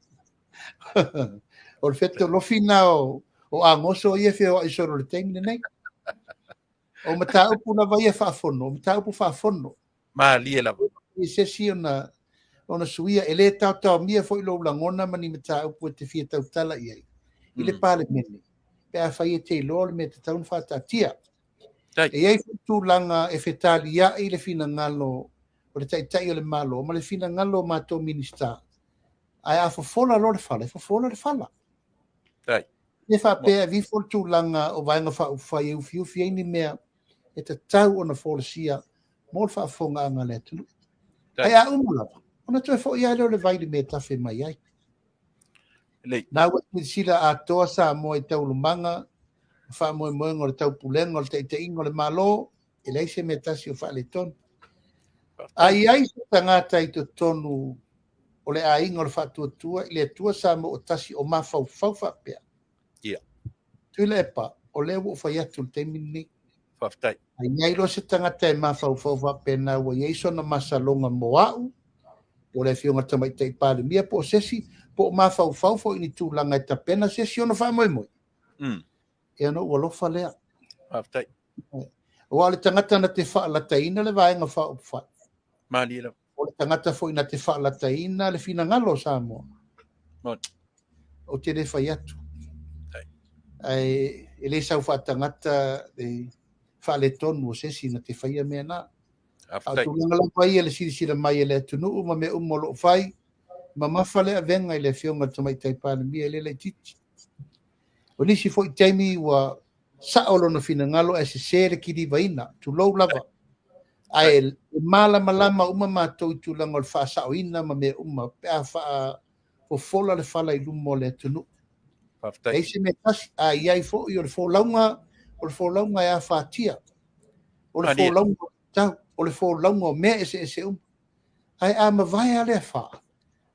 O le fetolofi na o Agoso ia feoai solo le taimi lenei. O mataupu lava ia faafono, o mataupu faafono. Malie lava. I se isi ona Ona suia, e lē taotaomia foi lou lagona ma ni mataupu e te fia tautala i ai i le Palemene pe afai e te iloa o le mea e tatau ona faataatia. E i ai foi tulaga e fetaliai le finagalo o le Taitai o le Malo ma le finagalo o matou Minisita, ae a fofola loa le fala, e fofola le fala. E le faapea e aveifo le tulaga o Vaega Faaupufai e ufiufi ai ni mea e tatau ona folasia mo le faafofogaaga a le atunuu. Ae a uma lava, ona toe foi lava lea o le vai i le mea e tafe mai ai. Na ua silasila atoa Samoa i taualumaga ma faamoemoega o le taupulega o le taitaiga o le Malo, e leai se mea tasi o faaletonu. A i ai se tagata i totonu o le aiga o le Faatuatua i le Atua Samoa ua tasi o mafaufau faapea, Tuilaepa, o lea ua ou fai atu i le taimi lenei. Faafetai. A i ai loa se tagata e mafaufau faapena ua i ai sona masaloga mo au, po o le Afioga i le Tamaitai Palemia po o se isi, po o mafaufau foi i ni tulaga e tapena se isi ona faamoemoe, ia ona ou alofa lea. Faafetai. Aua o le tagata na te faalataina le Vaega Faaupufai. Malie lava. O le tagata foi na te faalataina le finagalo o Samoa. Moni. Ou te le fai atu. Ae e le sau faatagata le faaletonu o se isi na te faia mea na. A o tulaga lava ia le silasila mai e le atunuu ma mea uma o lo o fai, mamafa le avega i le Afioga i le Tamaitai Palemia e le laitiiti. O nisi foi taimi ua sao lona finagalo ae sese le kilivaina, tulou lava. Ae e malamalama uma matou i tulaga o le faasaoina ma mea uma pe a faafofola le fala i luma o le atunuu. Faafetai. Leai se mea tasi, a i ai foi o le folauga, o le folauga e afatia. O le folauga o le tau, o le folauga o mea eseese uma. Ae a mavae lava le afa,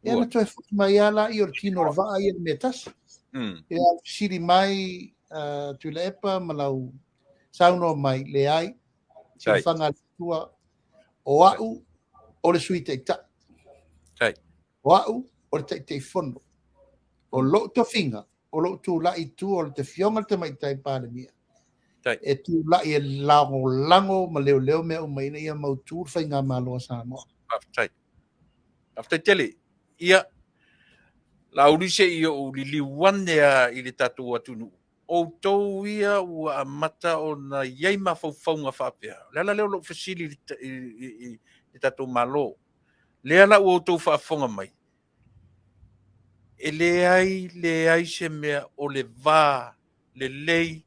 ia ona toe foi mai lava lea o le tino o le vaa ia i le mea tasi. Ia fesili mai Tuilaepa ma lau saunoa mai, leai, silafaga a le Atua, o au o le Sui Taitai. O au o le Taitaifono. O lou tofiga, o lou tulai i tua o le Afioga i le Tamaitai Palemia, e tulai e lagolago ma leoleo mea uma ina ia mautu le faigamalo a Samoa. Faafetai. Faafetai tele. Ia, Laauli se i ou liliu ane lava i le tatou atunuu. Outou ia ua amata ona i ai mafaufauga faapea. O le ala lea o lou fesili i le tatou Malo. Lea la ua outou faafofoga mai, e leai leai se mea o le va lelei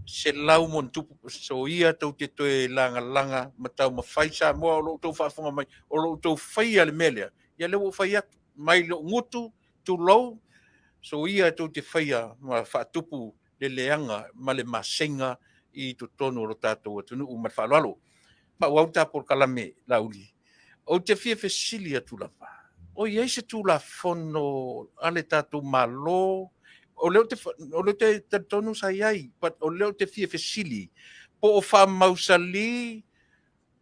100+, soia tou te toe lagalaga ma taumafai Samoa o lo o outou faafofoga mai, o lo o outou faia le mea lea. Ia lea ua ou fai atu, mai lou gutu, tulou, soia tou te faia ma faatupu le leaga ma le maseiga i totonu o lo tatou atunuu ma le faaaloalo. Faaauau ta polokalame Laauli. Ou te fia fesili atu lava, o i ai se Tulafono a le tatou Malo? O lea ou te talitonu sa i ai, but o lea ou te fia fesili, po o faamausali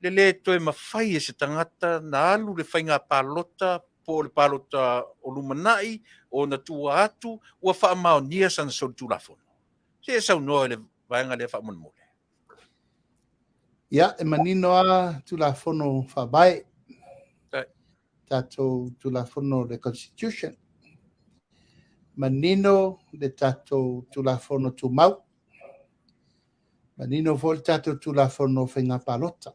le lē toe mafai e se tagata na alu le faiga palota po o le palota o lumanai o ona tua atu ua faamaonia sana solitulafono. Se e saunoa i le vaega lea faamolemole. Ia, e manino lava Tulafono Faavae, tatou Tulafono le Constitution. Manino le tatou Tulafono Tumau. Manino foi le tatou Tulafono Faiga Palota.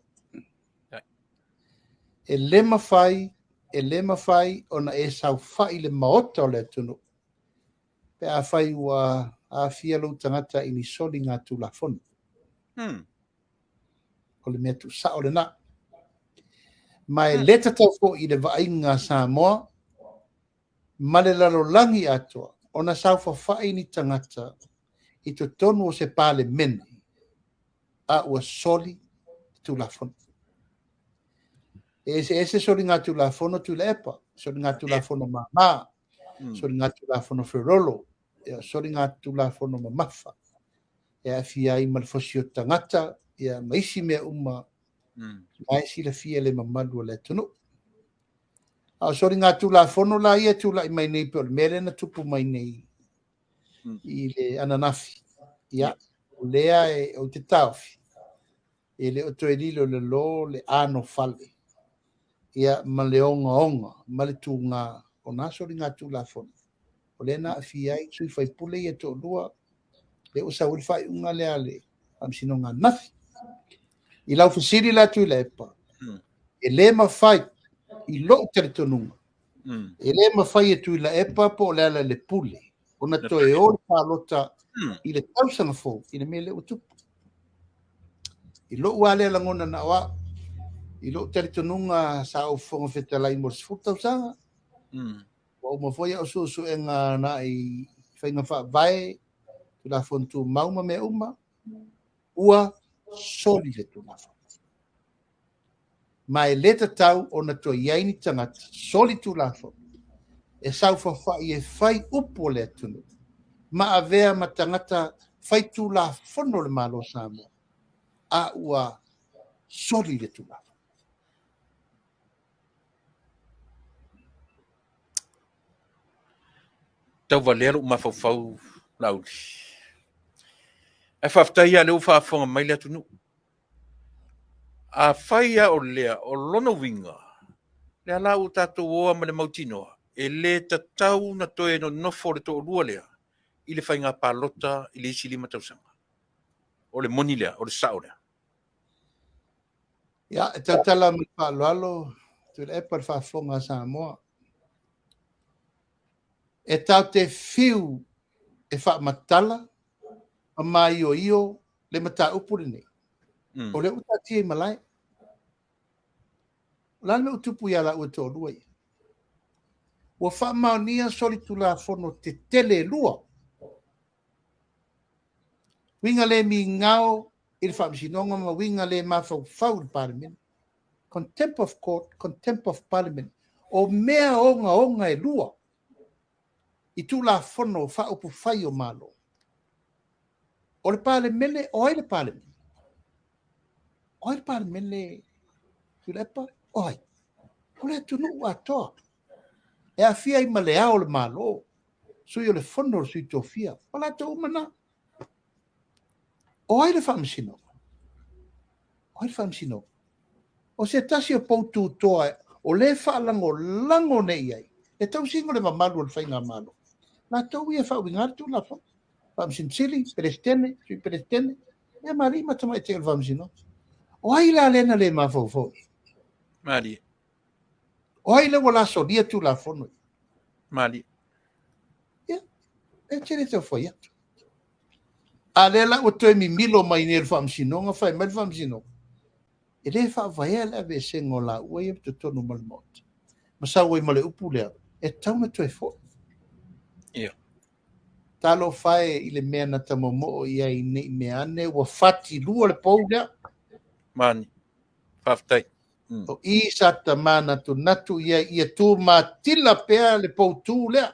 E le mafai, e le mafai ona e saofai i le Maota o le atunuu pe afai ua aafia lou tagata i ni soliga Tulafono. O le mea tuusao lena. Ma e le tatau foi i le vaaiga a Samoa ma le lalolagi atoa ona saofafai ni tagata i totonu o se Palemene a ua soli le Tulafono. E eseese soliga Tulafono Tuilaepa, soliga Tulafono mama, soliga Tulafono ferolo, soliga Tulafono mamafa, e aafia ai ma le fosi o tagata, ia, ma isi mea uma na e silafia le mamalu o le atunuu. A o soliga Tulafono la ia e tulai mai nei, pe o le mea lea na tupu mai nei i le ananafi, ia, o lea e ou te taofi, e le o toe lilo i lalo le anofale Ia, ma le ogaoga ma le tuga o na soligatulafono, o lea na aafia ai sui faipule ia toalua, lea ua sau ai le faaiuga lea a le Faamasinoga ananafi. I lau fesili la Tuilaepa, e le mafai i lou talitonuga, e le mafai e Tuilaepa po o Lealailepule ona toe o le palota i le tausaga fou i le mea lea ua tupu. I lou lava lea lagona na o au, i lou talitonuga sa ou Fofoga Fetalai mo le 10 tausaga, ua uma foi au suesuega na i faiga faavae, Tulafono Tumau ma mea uma, ua soli le Tulafono. Ma e le tatau ona toe i ai ni tagata soli Tulafono e saofafai e fai upu o le atunuu ma avea ma tagata fai Tulafono o le Malo o Samoa, a ua soli le Tulafono. Tauvalea lou mafaufau Laauli. Ae faafetai lava o lea ua faafofoga mai le atunuu. Afai lava o lea, o lona uiga, lea la ua tatou oa ma le mautinoa, e le tatau na toe nonofo le toalua lea i le faiga palota i le isi 5 tausaga. O le moni lea, o le sao lea. Ia, e tautala ma le faaaloalo, Tuilaepa, le faafofoga a Samoa. E tatou te fiu e faamatala ma maioio le mataupu lenei. O lea ua taatia i malae. O le a le mea ua tupu ia laua toalua ia? Ua faamaonia solitulafono tetele e lua. Uiga le migao i le Faamasinoga ma uiga le mafaufau i le Palemene. Contempt of court, contempt of parliament. O mea ogaoga e lua i Tulafono faaupufai o Malo. O le Palemene, o ai le Palemene? O ai le Palemene, Tuilaepa? O ai? O le atunuu atoa. E aafia ai ma le Ao o le Malo, sui o le Fono o le Sui Tofia, o latou uma na. O ai le Faamasinoga? O ai le Faamasinoga? O se tasi o poututoa o le faalagolago nei i ai, e tausiga o le mamalu o le faigamalo. Latou ia faauiga le Tulafono. Faamasino Sili, Peresetene, Sui Peresetene, ia ma alii ma tamaitai o le Faamasinoga. O ai la lea na le mafaufau? Malie. O ai lea ua lasolia Tulafono? Malie. Ia, e tele tau fai atu. A lea la ua toe mimilo mai nei le Faamasinoga, fai mai le Faamasinoga, e le faavaea le aveesega o laua ia totonu ma le Maota. Ma sau ai ma le upu lea, e tatau ona toe foi. Ia. Talofa e i le mea na ta momoo i ai nei mea ane, ua fati lua le pou lea. Mani. Faafetai. O i sa ta manatunatu i ai, ia tumatila pea le poutū lea.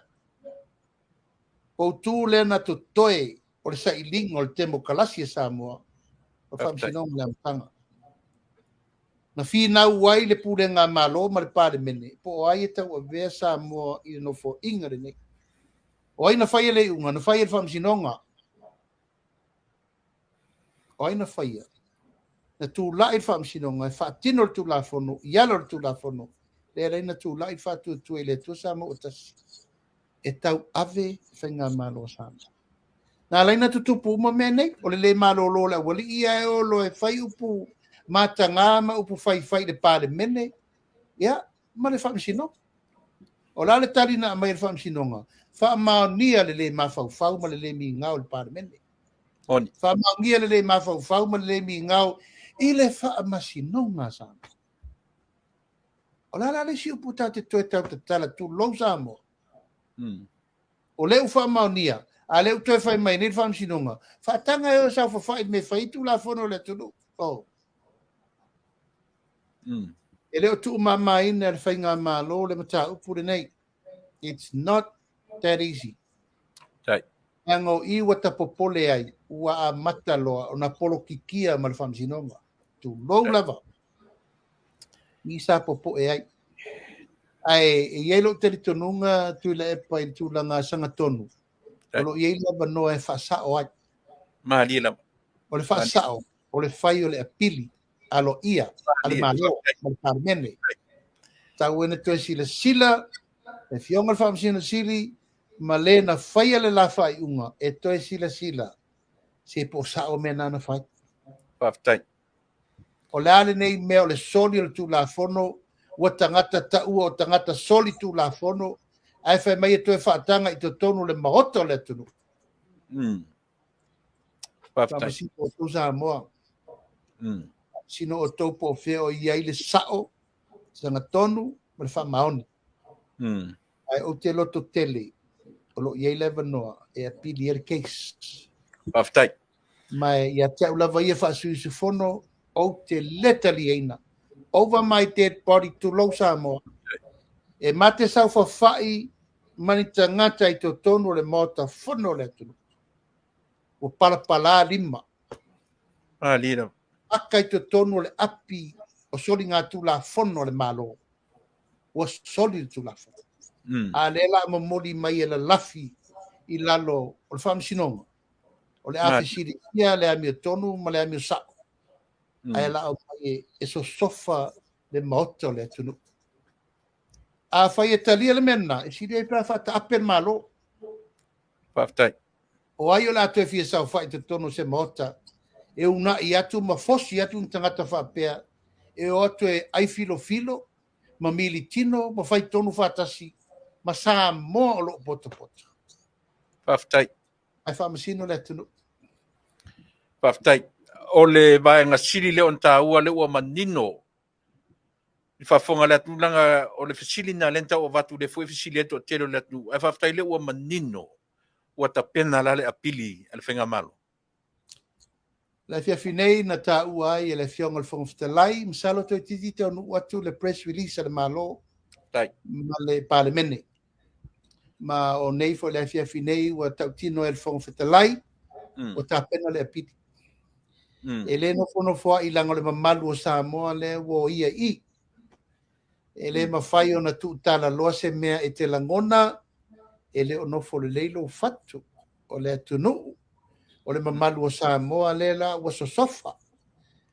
Poutū lea na totoe o le sailiga o le temokalasi a Samoa, o le Faamasinoga o le amataga. Na finau ai le pulega a Malo ma le Palemene, po o ai e tauavea Samoa i le nofoaiga lenei. O ai na faia le iuga, na faia le Faamasinoga. O ai na faia? Na tulai le Faamasinoga e faatino le Tulafono, i ala o le Tulafono, lea lai na tulai le faatuatua i le Atua Samoa ua tasi, e tau ave faigamalo a Samoa. Na alai na tutupu uma mea nei, o le le malolo o le aualii ia e olo e fai upu mataga ma upu faifai i le Palemene, ia, ma le Faamasinoga. O la le tali na aumai e le Faamasinoga, faamaonia le le mafaufau ma le le migao i le Palemene. Oni. Faamaonia le le mafaufau ma le le migao i le Faamasinoga a Samoa. O la la le isi upu tatou te toe tautatala, tulou Samoa. O lea ua faamaonia, a lea ua toe fai mai nei le Faamasinoga, faataga e oe saofafai i le mea e fai ai Tulafono o le atunuu. Oh. E le o tuumamaina e le faigamalo le mataupu lenei. It's not that easy. Tai. Leaga o i ua tapopole ai, ua amata loa ona polokikia ma le Faamasinoga. Tulou lava. I sa popoe ai. Ae e i ai lou talitonuga Tuilaepa i le tulaga sagatonu, o lo o i ai le avanoa e faasao ai. Malie lava. O le faasao, o le fai o le apili aloaia a le Malo ma le Palemene. Tatau ona toe silasila le Afioga i le Faamasino Sili ma le na faia le la faaiuga e toe silasila se po o sao mea na na fai. Faafetai. O le a lenei mea o le soli o le Tulafono, ua tagata taua o tagata soli Tulafono, ae fai mai e toe faataga i totonu o le Maota o le atunuu. Faafetai. Faamasino outou Samoa. Faamasino outou po o fea o i ai le sao, sagatonu ma le faamaoni. Ae ou te loto tele o lo o i ai le avanoa e apili ai le case. Faafetai. Ma ia te au lava ia faasuisufono, ou te le taliaina. Over my dead body, tulou Samoa. E mate saofafai ma ni tagata i totonu o le Maota Fono o le atunuu. Ua palapala lima. Malie. Aka i totonu o le api o soligatulafono a le Malo. Ua soli le Tulafono. A lea la momoli mai e lalafi i lalo o le Faamasinoga. O le a fesiligia le amiotonu ma le amio sao. Ae la aumai e sosofa le Maota o le atunuu. A fai e talia le mea lena, e sili ai pe a faataape le Malo. Faafetai. O ai o le a toe fia saofai i totonu o se Maota e unai atu ma fosi atu ni tagata faapea e o atu e ai filofilo ma militino ma fai tonu faatasi ma Samoa o loo potopoto. Faafetai. Ae faamasino le atunuu. Faafetai. O le vaega sili lea ona taua lea ua manino i faafofoga le atunuu, leaga o le fesili lena lea na tau avatu, lea foi e fesili ai le toatele o le atunuu. Ae faafetai lea ua manino ua tapena la le apili a le Faigamalo. Le afiafi nei na taua ai e le Afioga i le Fofoga Fetalai, masalo toeitiiti taunuu atu le press release a le Malo ma le Palemene. Ma o nei foi le afiafi nei ua tautino e le Fofoga Fetalai, ua tapena le apili. E le nofonofo ai leaga o le mamalu o Samoa lea ua oia i. E le mafai ona tuutalaloa se mea e te lagona e le o nofo lelei lou fatu o le atunuu, o le mamalu o Samoa lea la ua sosofa.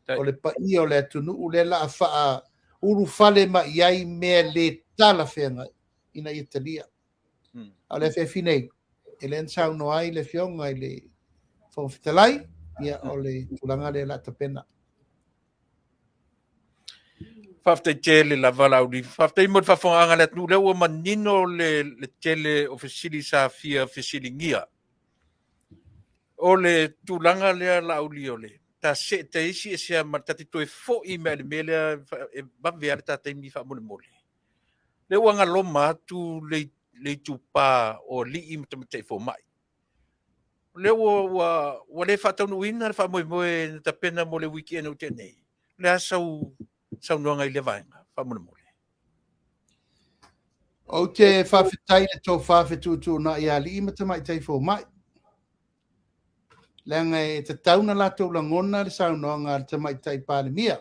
O le paia o le atunuu lea la a faa ulufale mai ai mea le talafeagai ina ia talia. A o le afiafi nei, e le na saunoa ai le Afioga i le Fofoga Fetalai, ia o le tulaga lea la tapena. Faafetai tele lava Laauli. Faafetai mo le faafofogaaga a le atunuu lea ua manino le tele o fesili sa fia fesiligia. O le tulaga lea Laauli o le ta see taisi esea ma ta te toe foi mai le mea lea e vave a le ta taimi faamolemole. Le ua galoma atu le itupa o alii ma tamaitai fomai. Le ua le faataunuuina le faamoemoe na tapena mo le weekend o tea nei. Le a sau saunoaga i le vaega faamolemole. Ou te faafetai le tofa fetuutuunai ia alii ma tamaitai fomai. Leaga e tatau na latou lagona le saunoaga a le tamaitai Palemia.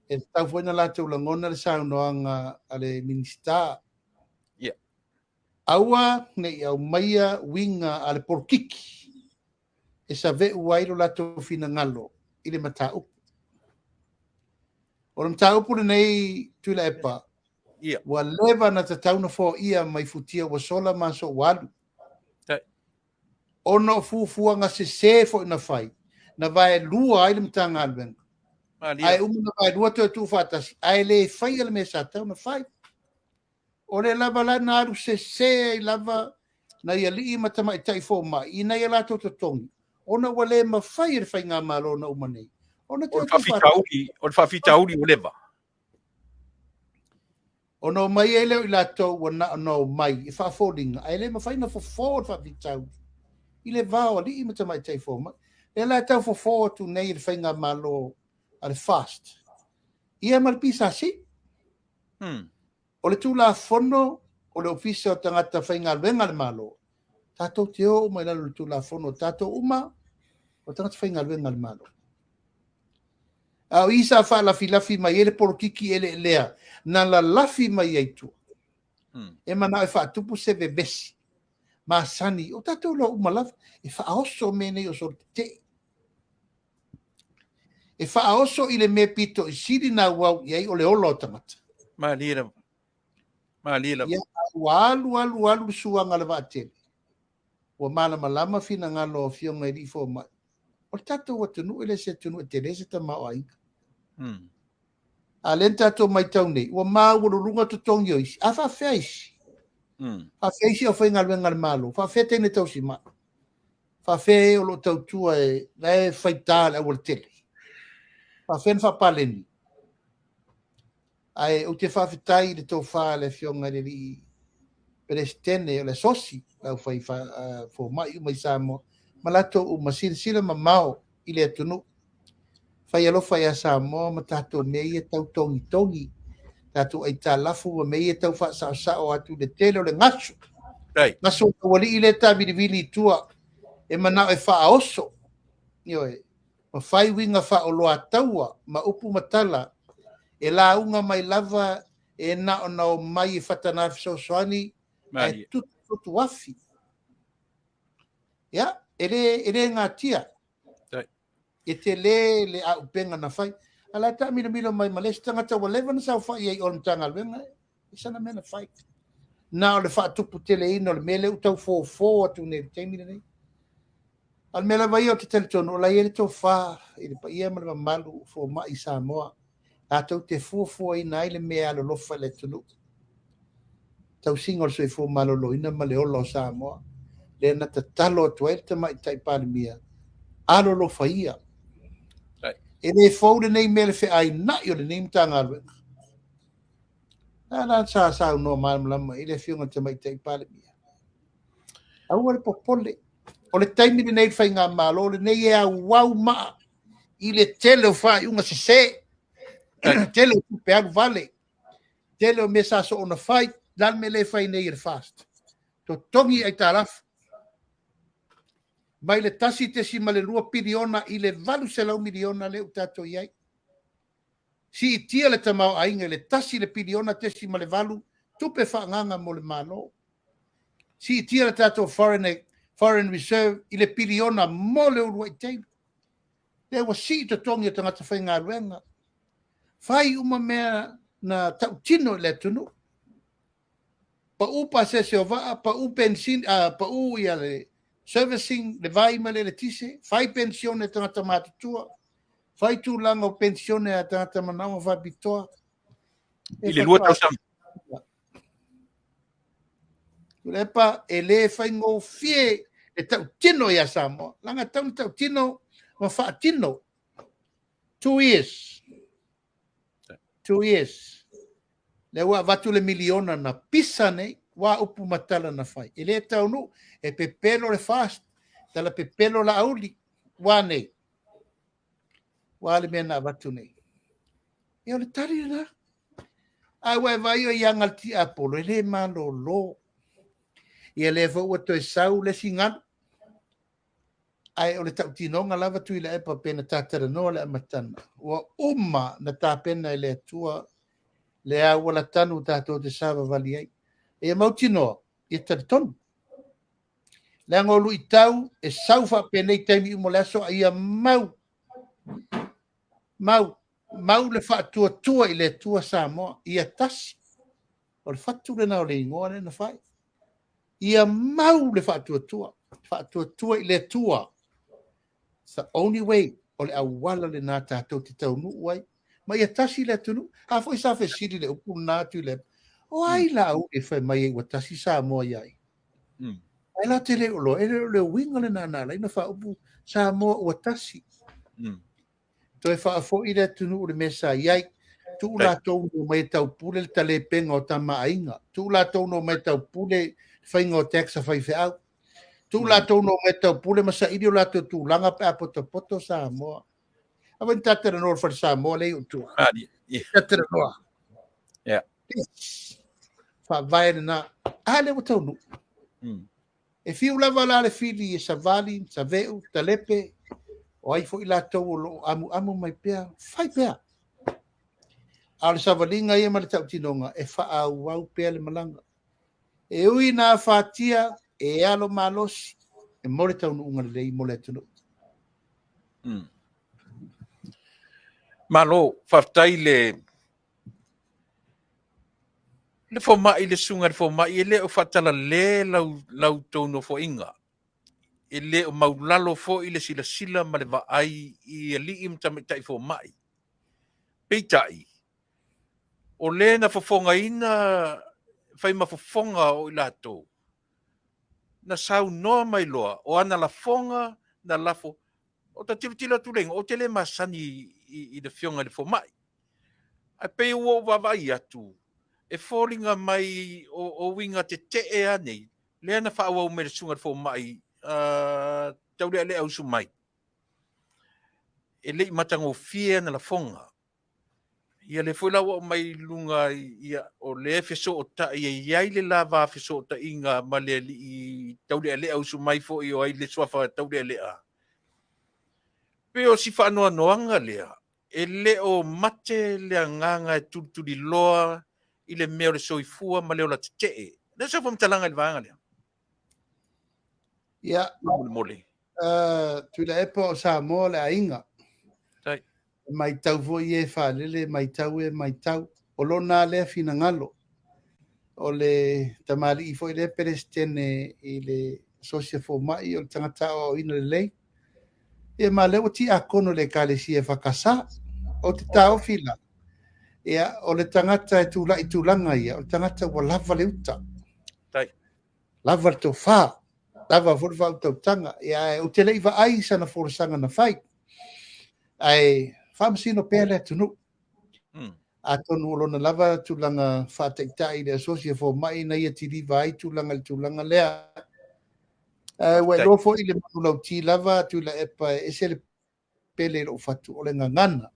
E tatau foi na latou lagona le saunoaga a le Minisita. Aua nei aumaia uiga a le polokiki e saveu ai lo latou finagalo i le mataupu. O le mataupu lenei Tuilaepa, ua leva na tatau na foia mai futia ua sola ma aso ua alu. Ona o fuafuaga sesē foi na fai, na vaelua ai le Matagaluega. Ae uma na vaelua toe tuufaatasi, ae le faia le mea sa tatau na fai. O le lava la na alu sesē ai lava nai alii ma tamaitai fomai i nai a latou totogi, ona ua le mafai e le Faigamalo na uma nei ona O le faafitauli, o le faafitauli ua leva. Ona o mai ai lea o i latou ua na ona omai e faafoliga, ae le mafai na fofo le faafitauli i le va o alii ma tamaitai fomai. Lea la e tau fofo atu nei e le Faigamalo a le FAST ia ma le PSC. O le Tulafono o le Ofisa o Tagata Faigaluega a le Malo, tatou te o uma i lalo o le Tulafono, tatou uma o tagata faigaluega a le Malo. A o i sa faalafilafi mai ai le polokiki eleelea na lalafi mai ai tua. E manao e faatupu se vevesi masani o tatou loa uma lava e faaoso mea nei o solotetee. E faaoso i le mea pito i sili na auau i ai o le ola o tagata. Malie lava. Malie lava. Ia, ua alu, alu, alu le suaga a le vaatele. Ua malamalama finagalo o afioga i alii fomai. O le tatou atunuu e le se atunuu e tele se tamaoaiga. A lea na tatou matau nei, ua maualuluga totogi o isi. A faafefea isi? Faafefea isi aufaigaluega a le Malo? Faafefea teine tausimai? Faafefea e o lo o tautua e la e faita le aualatele? Faafefea na faapaleni? Ae ou te faafetai i le tofa a le afioga i le alii Peresetene o le Asosi, le aufai fomai uma i Samoa, ma latou uma, silasila mamao i le atunuu. Fai alofa ia Samoa ma tatou mea ia tau togitogi, tatou aitalafu ma mea ia tau faasaosao atu i le tele o le gasu. Gasu o taualii lea e tavilivili i tua, e manao e faaoso. Ioe, ma fai uiga faaoloataua ma upu ma tala, e lauga mai lava e na ona o mai e fatana fesoasoani, ae tutu afi. Ia, e le gatia. E tele le aupega na fai. A la taamilomilo mai ma le isi tagata ua leva ona saofai ai i o le Matagaluega, e sana mea na fai. Na o le faatuputeleina o le mea lea ua tau fofo atu nei i le taimi lenei. A o le mea lava ia ou te talitonu, o la e i ai le tofa i le paia ma le mamalu o fomai i Samoa, latou te fuafuaina ai le mea e alolofa i le atunuu. Tausiga o le soifua maloloina ma le ola o Samoa, lea na tatalo atu ai le Tamaitai Palemia, alolofa ia. E le fou lenei mea le feainai o lenei Matagaluega. A la sa saunoa malamalama i le afioga i le Tamaitai Palemia. Aua le popole. O le taimi lenei le faigamalo lenei e auau maa i le tele o faaiuga sese, tele o tupe alu vale, tele o mea sa soona fai, la le mea le fai nei e le FAST. Totogi aitalafu. Mai le 1.2 piliona i le 800 miliona lea ua tatou i ai. Siitia le tamaoaiga i le 1 piliona tesi ma le valu tupe faaagaga mo le Malo. Siitia le tatou foreign reserve i le piliona mo le uluai taimi. Lea ua sii totogi o tagata faigaluega. Fai uma mea na tautino i le atunuu. Pau pasese o vaa, pau pensin, pau ia le servicing, le vai ma le eletise, fai pensione tagata matutua, fai tulaga o pensione a tagata manaoga faapitoa. I le 2 tausaga. Tuilaepa, e le faigofie le tautino ia Samoa. Leaga tau na tautino ma faatino. 2 years. 2 years. Lea ua avatu le miliona na pisa nei, ua upu matala na fai. E le taunuu, e pepelo le FAST, tala pepelo la auli, ua nei. Ua le mea na avatu nei. E o le tali lena. A ua e vai o i aga le tiapolo, e le malolo. Ia lea foi ua toe sau le isi galu. Ae o le tautinoga lava Tuilaepa pe na tatalanoa le amataga. Ua uma na tapena e le Atua le auala tanu tatou te savavali ai. E mautinoa, ia talitonu. Leaga o luitau e sau faapenei taimi uma o le aso, a ia mau, mau, mau le faatuatua i le Atua Samoa. Ia tasi. O le fatu lena o le igoa lea na fai. Ia mau le faatuatua. Faatuatua i le Atua. It's the only way. O le auala lena tatou te taunuu ai. Ma ia tasi le atunuu. A foi sa fesili le upu lena atu i le o ai la au e fai mai ai ua tasi Samoa ia ai. Ai la te le o loa, e le o le uiga lena na ala ai na faaupu Samoa ua tasi. Toe faafoi le atunuu le mea sa i ai. Tuu latou no mai e taupule le talepenga o tamaaiga. Tuu latou no mai e taupule le faiga o tax a faifeau. Tuu latou no mai e taupule ma saili o latou tulaga pe a potopoto Samoa. A vai tatalanoa le fale Samoa le i tua. Tatalanoa. Faavae lena. A le ua taunuu. E fiu lava la le fili e savali, saveu, talepe, o ai foi latou o loo amuamu mai pea, fai pea. A o le savaliga ia ma le tautinoga, e faaauau pea le malaga. E ui na afatia, e alo malosi, e mo le taunuuga lelei mo le atunuu. Malo, faafetai le Le fomai, le susuga i le fomai, e le o faatalale la outou nofoaiga. E le o maulalo foi le silasila ma le vaai i alii ma tamaitai fomai. Peitai, o le na fofogaina fai ma fofoga o i latou, na saunoa mai loa, o ana lafoga na lafo, o ta tilotilo atu le igoa, ou te le masani i le afioga i le fomai. Ae pei ua ou vaavaai atu, e foliga mai o uiga tetee lava nei, lea na faaauau mai le susuga i le fomai taulealea usu mai. E le i matagofie ana lafoga. Ia le foi la ua aumai i luga, ia, o lea fesootai e i ai le lava fesootaiga ma le alii taulealea usu mai foi o ai le suafa taulealea. Pe o si faanoanoaga lea, e le o mate le agaga e tulituliloa i le mea o le soifua ma le ola tetee. Le sau faamatalaga i le vaega lea. Ia, Molemole. Tuilaepa o Samoa le aiga. Tai. E maitau foi e faalele, maitau e maitau. O lona lea finagalo. O le tamalii foi lea Peresetene i le asosi a fomai o le tagata aoaoina lelei. Ia ma lea ua tiakono le ekalesia e whakasa. O te taofi la. Ia, o le tagata e tula'i tulaga ia, o le tagata ua lava le uta. Tai. Lava le tofa. Lava foi le faautautaga. Ia, ou te le i vaai sana folasaga na fai. Ae faamasino pea le atunuu. Atonu o lona lava tulaga faataitai le asosi e fomai na ia tiliva ai tulaga i le tulaga lea. Ua iloa foi le manulauti lava Tuilaepa e ese le pele i lou fatu o le gagana.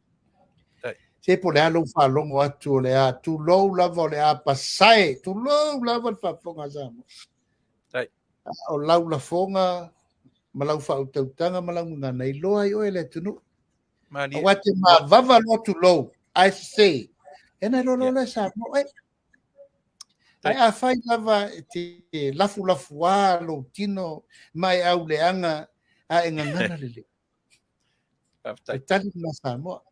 Se po le a lou faalogo atu o le a tulou lava o le a pasae, tulou lava le faafofoga a Samoa. O lau lafoga ma lau faautautaga ma lau gagana e iloa ai oe e le atunuu. Aua te mavava loa tulou, ae sese, e na iloa loa lea Samoa. Ae afai lava e te lafulafuā lou tino ma e auleaga a e gagana lelei. Faafetai. O le tali lena Samoa.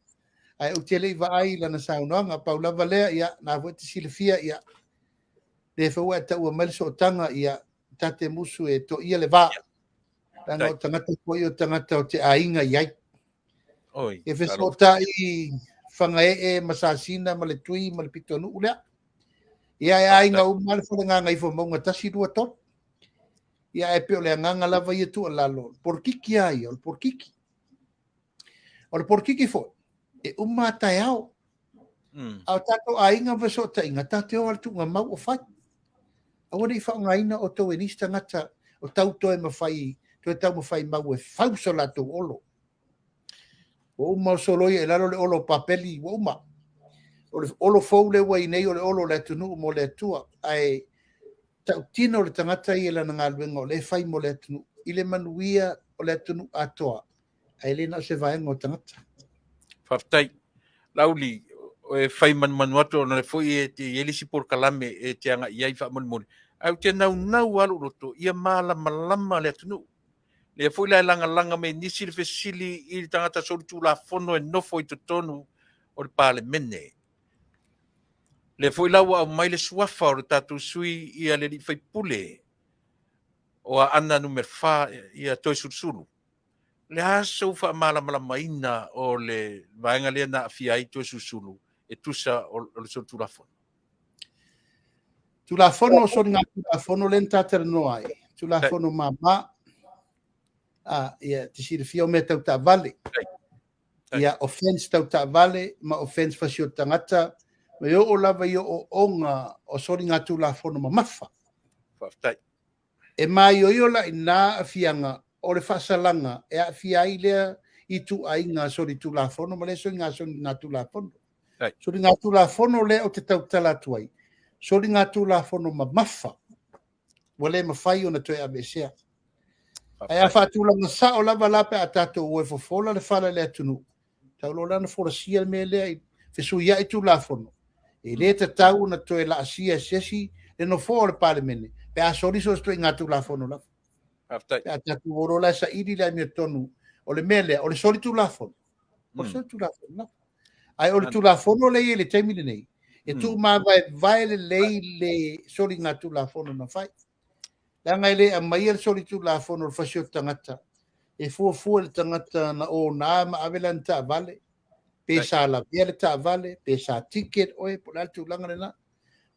Ae ou te le i vaai i lana saunoaga, pau lava lea, ia, na foi te silafia, ia, le foi ua e taua mai le sootaga, ia, ta te musu e toia le vā. Leaga o tagata foi o tagata o te aiga i ai. Oi, E fesootai Fagaee ma Sasina ma le Tui ma le Pitonuu lea. Ia e aiga uma le fale Gagaifomauga 1, 2, 3. Ia e pei o le agaga lava ia tuualalo, polokiki lava ia, o le polokiki. O le polokiki foi, e uma a taeao. A o tatou aiga ma fesootaiga, tatou te o lava i le tuugamau o fai. Aua ne i faaaogaina outou e nisi tagata o tau toe mafai, toe taumafai mau e fau so latou olo. Ua uma o soloia i lalo le olo o Papeli, ua uma. O le olo fou lea ua i nei o le olo o le atunuu mo le Atua. Ae tautino le tagata ia i lana galuega o lea e fai mo le atunuu, i le manuia o le atunuu atoa, ae le na o se vaega o tagata. Faafetai. Laauli, e fai manumanu atu ona le foi e te i ai le isi polokalame e te agai i ai faamolemole. Ae ou te naunau lava lou loto ia malamalama le atunuu. Lea foi la e lagalaga mai nisi le fesili i le tagata solitulafono e nofo i totonu o le Palemene. Lea foi la ua aumai le suafa o le tatou sui ia le alii faipule o Aana numera 4 ia Toeolesulusulu. Le a sou faamalamalamaina o le vaega lea na aafia ai Toeolesulusulu e tusa o le solitulafono? Tulafono o soligatulafono lea na tatalanoa ai, Tulafono mama, ia te silafia o mea tau taavale. Ia offense tau taavale ma offense fasioti tagata, ma e oo lava i ooooga o soligatulafono mamafa. Faafetai. E maioio la ina aafiaga o le faasalaga e aafia ai lea ituaiga solitulafono ma lea soligatulafono. Soligatulafono lea ou te tautala atu ai, soligatulafono mamafa, ua le mafai ona toe aveesea. Ae a faatulaga sao lava la pe a tatou o e fofola le fala i le atunuu, tau loa la ona folasia le mea lea i fesuiai tulafono, e le tatau ona toe laasia e se isi le nofoa o le Palemene pe a soli so o se ituaiga tulafono lava. Faafetai. Pe a tatou o loa la e saili le amiotonu o le mea lea, o le soli tulafono. O le soli tulafono lava. Ae o le tulafono lea e i ai i le taimi lenei, E tuumavaevae lelei le soligatulafono na fai. Leaga e le aumaia le solitulafono o le fasi o tagata e fuafua le tagata na ona ma ave lana taavale, pe sa lavea le taavale, pe sa ticket oe, po o le a le tulaga lena.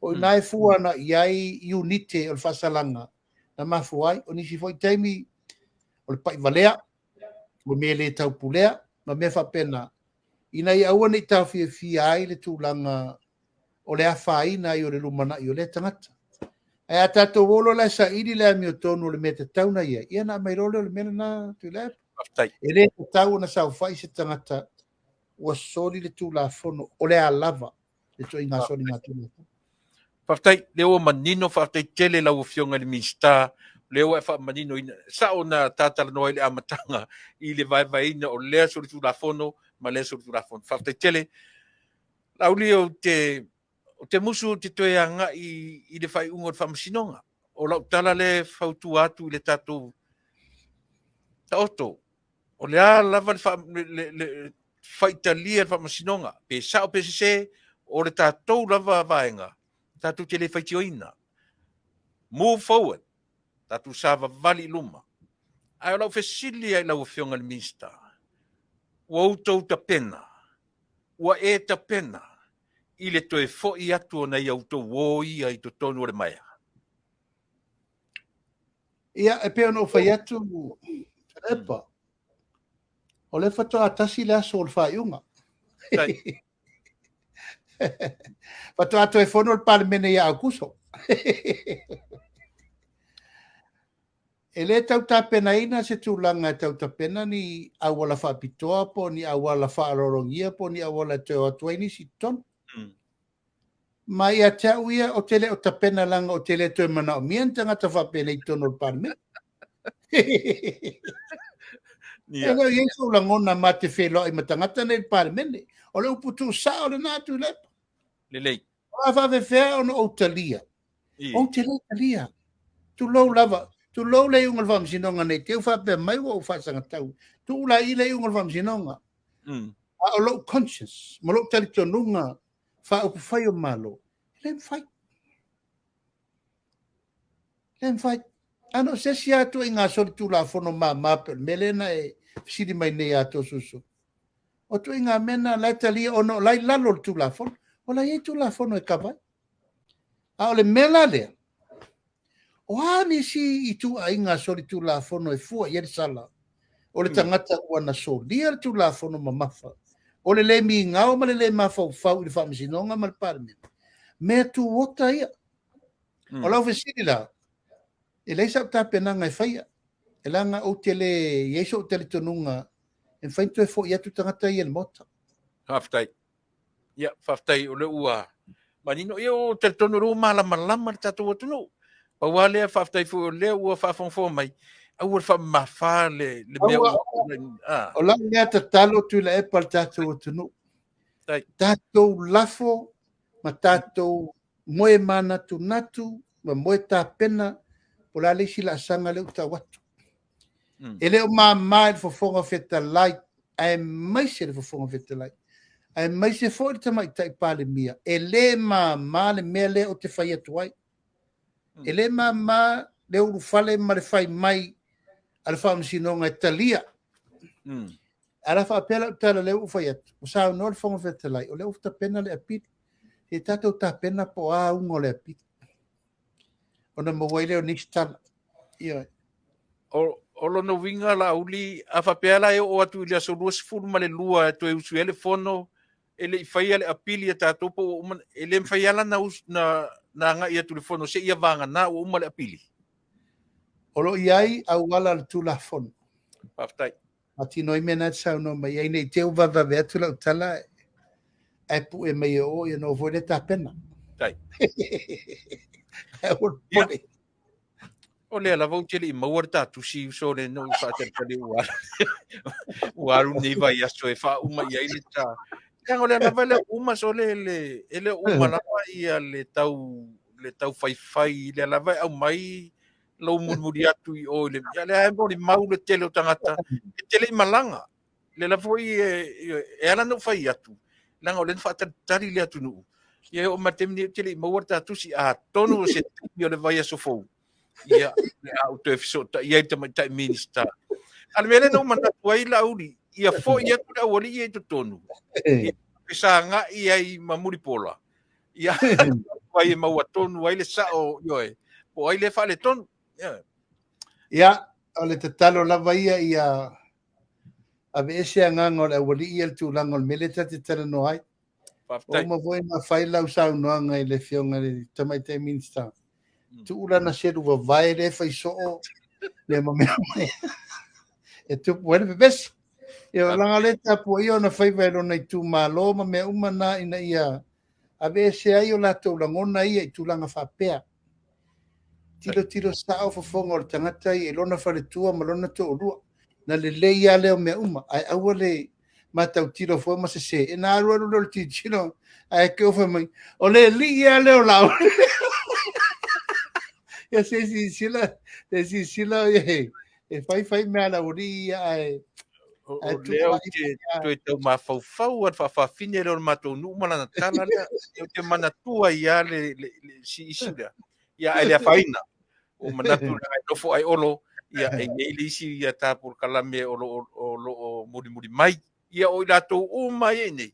O ina e fua na i ai iunite o le faasalaga na mafua ai. O nisi foi taimi o le paivalea, o mea le taupulea, ma mea faapena, ina ia aua ne i taofiafia ai le tulaga o le afaina ai o le lumanai o lea tagata. Ae a tatou o loa la e saili le amiotonu o le mea tatau na i ai, ia na aumai loa lea o le mea lena, Tuilaepa. Faafetai. E le tatau ona saofai se tagata ua soli le tulafono, o le a lava le ituaiga soligatulafono. Faafetai, lea ua manino, faafetai tele lau Afioga i le Minisita, lea ua e faamaninoina. Sao na tatalanoa i le amataga i le vaevaeina o lea solitulafono ma lea solitulafono. Faafetai tele. Laauli, ou te musu ou te toe agai i le faaiuga o le Faamasinoga. O lau tala lea e fautua atu i le tatou taoto. O le a lava le faitalia le Faamasinoga, pe sao pe sese, o le tatou lava vaega, tatou te le faitioina. Move forward, tatou savavali i luma. Ae o lau fesili ai lau Afioga i le Minisita, ua outou tapena, ua e tapena i le toe foi atu o nai outou o ia i totonu o le maea? Ia, e pei ona ou fai atu, Tuilaepa, o lea faatoa tasi le aso o le faaiuga. Faatoa toe fono le Palemene ia Aukuso. E le tau tapenaina se tulaga e tau tapena ni auala faapitoa po o ni auala faaaloalogia po o ni auala e toe o atu ai nisi i totonu. Ma ia te au ia, o te le o tapena leaga o te le toe manaomia ni tagata faapenei i totonu o le Palemene. E le o i ai sou lagona ma te feiloai ma tagata nei i le Palemene. O le upu tuusao lena, Tuilaepa. Lelei. O a faafefea ona ou talia. Ou te le talia. Tulou lava. Tulou le iuga o le Faamasinoga nei te u faapea mai ua ou faasagatau. Tuu la i le iuga o le Faamasinoga. A o lou conscience ma lou talitonuga faaupufai o Malo, e le mafai. Le mafai. Ana o se isi lava ituaiga solitulafono mama pe o le mea lea na e fesili mai nei ia Tosusu. O ituaiga mea na la e talia ona o la i lalo o le Tulafono. O la e i ai Tulafono e kava ai. A o le mea la lea, o a nisi ituaiga solitulafono e fua i ai le sala, o le tagata ua na solia le Tulafono mamafa, o le le migao ma le le mafaufau i le Faamasinoga ma le Palemene, mea tuota ia. O lau fesili la, e leai sau tapenaga e faia, e leaga ou te le i ai sou talitonuga e mafai ona toe foi atu tagata ia i le Maota. Faafetai. Ia, faafetai o lea ua manino. Ia, o talitonu o lea ua malamalama le tatou atunuu. Pau lava lea, faafetai foi o lea ua faafogafoga mai, aua le faamamafa le mea ua... O lau lea tatalo Tuilaepa le tatou atunuu. Tatou lafo ma tatou moe manatunatu ma moe tapena po o le a le isi laasaga lea ua tau atu. E le o mama i le Fofoga Fetalai, aemaise le Fofoga Fetalai, aemaise foi le Tamaitai Palemia, e le mama le mea lea ou te fai atu ai. E le mama le ulufale ma le fai mai a le Faamasinoga e talia. Ae la faapea lau tala lea ua fai atu, ua saunoa le Fofoga Fetalai, o lea ua tapena le apili. E tatou tapena po o a auga o le apili. Ona maua ai lea o nisi tala. Ioe. O lona uiga Laauli, a faapea la e oo atu i le aso 22 e toe usu ai le fono, e le i faia le apili a tatou po ua uma, e le mafai lava na agai atu le fono seia vagana ua uma le apili. O lo o i ai auala o le Tulafono. Faafetai. Faatino ai mea na e te saunoa mai ai, nei te u vavave atu lau tala ae pue mai e o ia no foi le tapena. Tai. Ae ua pole. O lea lava ou te le i maua le tatusi uso le no faatalitali ua ua alu nei vaiaso e faauma i ai le ta. Leaga o lea lava e le o uma so le e le o uma lava ia le tau faifai, lea lava e aumai lou mulimuli atu i o i le ia lea e molimau le tele o tagata e tele i malaga. Le lava foi e ala na ou fai atu, leaga o lea na faatalitali le atunuu. Ia e oo mai le taimi lenei ou te le i maua le ta tusi, atonu o se taimi o le vaiaso fou, ia, o le a ou toe fesootai ai i le tamaitai Minisita. A o le mea lea na ou manatu ai Laauli, ia foi atu le aualii ia i totonu, ia fesagai ai ma Mulipola, ia vai e maua tonu ai le sao, ioe, po o ai lea e faaletonu. Ioe. Ia, o le tatalo lava ia ia aveese agaga o le aualii ia i le tulaga o le mea lea ta te talanoa ai. Faafetai. Ua uma foi ona fai lau saunoaga i le Afioga i le Tamaitai Minisita. Tuu lana selu vavae lea e fai soo lea ma mea mai e tupu ai le vevesi. Ia, leaga o lea e tapuaia ona faiva e lona itumalo ma mea uma na ina ia aveese ai o latou lagona ia i tulaga faapea. Tilotilo sao fofoga o le tagata ia i lona faletua ma lona toalua. Na lelei lava lea o mea uma, ae aua le matautilo fua ma sese. E na alu alu lea o le tilotilo, ae te fai mai, o le alii lava lea o Laauli. Ia se silasila, se silasila e fai fai mea a le aualii ia, ae O lea ou te toe tau mafaufau a le faafaafine lea o le matou nuu ma lana tala lea. Ou te manatua ai lava le siisi lea. Ia, ae le afaina. Ua manatu leaga e nofo ai Olo, ia, e i ai le isi ia ta polokalame o lo o mulimuli mai. Ia, o i latou uma ia i nei.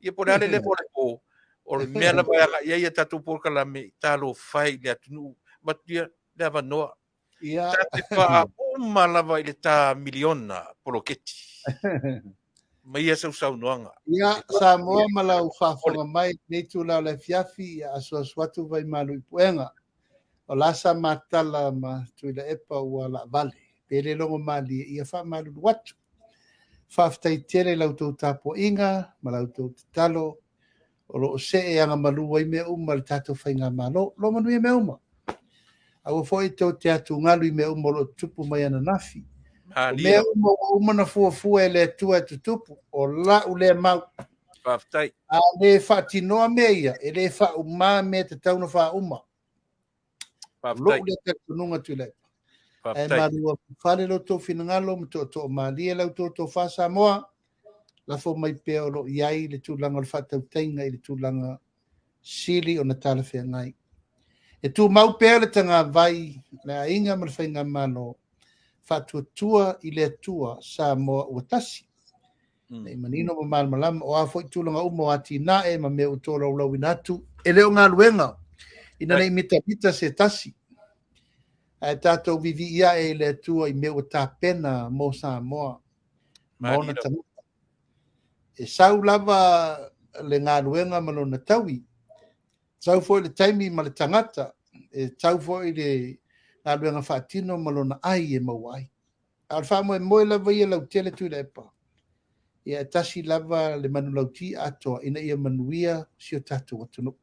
Ia, po o le a le level o le po, o le mea lava e agai ai a tatou polokalame, talofa e i le atunuu, avatu ia le avanoa. Ia. Ta te faauma lava i le ta miliona poloketi. Ma ia sau saunoaga. Ia, Samoa ma lau faafofoga mai i lenei itula o le afiafi, ia asuasu atu vai malu i puega. O la sa matala ma Tuilaepa ua laavale. Pe le logo malie, ia faamalulu atu. Faafetai tele i la outou tapuaiga ma la outou tatalo o lo o see agamalu ai mea uma i le tatou faigamalo. Lo manuia mea uma. Aua foi tou te atugalu i mea uma o lo o tutupu mai ananafi. O mea uma ua uma na fuafua e le Atua e tutupu, o lau lea mau. Faafetai. A le faatinoa mea ia, e le faauma mea e tatau ona faauma. Faafetai. Lou lea talitonuga Tuilaepa. Ae Faafetai. malu fale lo outou finagalo ma tootoo malie la outou tofa Samoa. Lafo mai pea o lo o i ai le tulaga o le faatautaiga i le tulaga sili ona talafeagai. E tumau pea le tagavai, le aiga ma le faigamalo, faatuatua i le Atua Samoa ua tasi. Nei manino ma malamalama o a foi tulaga uma o atinae ma mea ua tolaulauina atu, e le o galuega ina nei mitamita se tasi. Ae tatou vivii ae i le Atua i mea ua tapena mo Samoa ma ona tagata. E sau lava le galuega ma lona taui, sau foi le taimi ma le tagata, e sau foi le galuega faatino ma lona ai e maua ai. A o le faamoemoe lava ia lautele Tuilaepa, ia e tasi lava le manulauti atoa ina ia manuia si o tatou atunuu.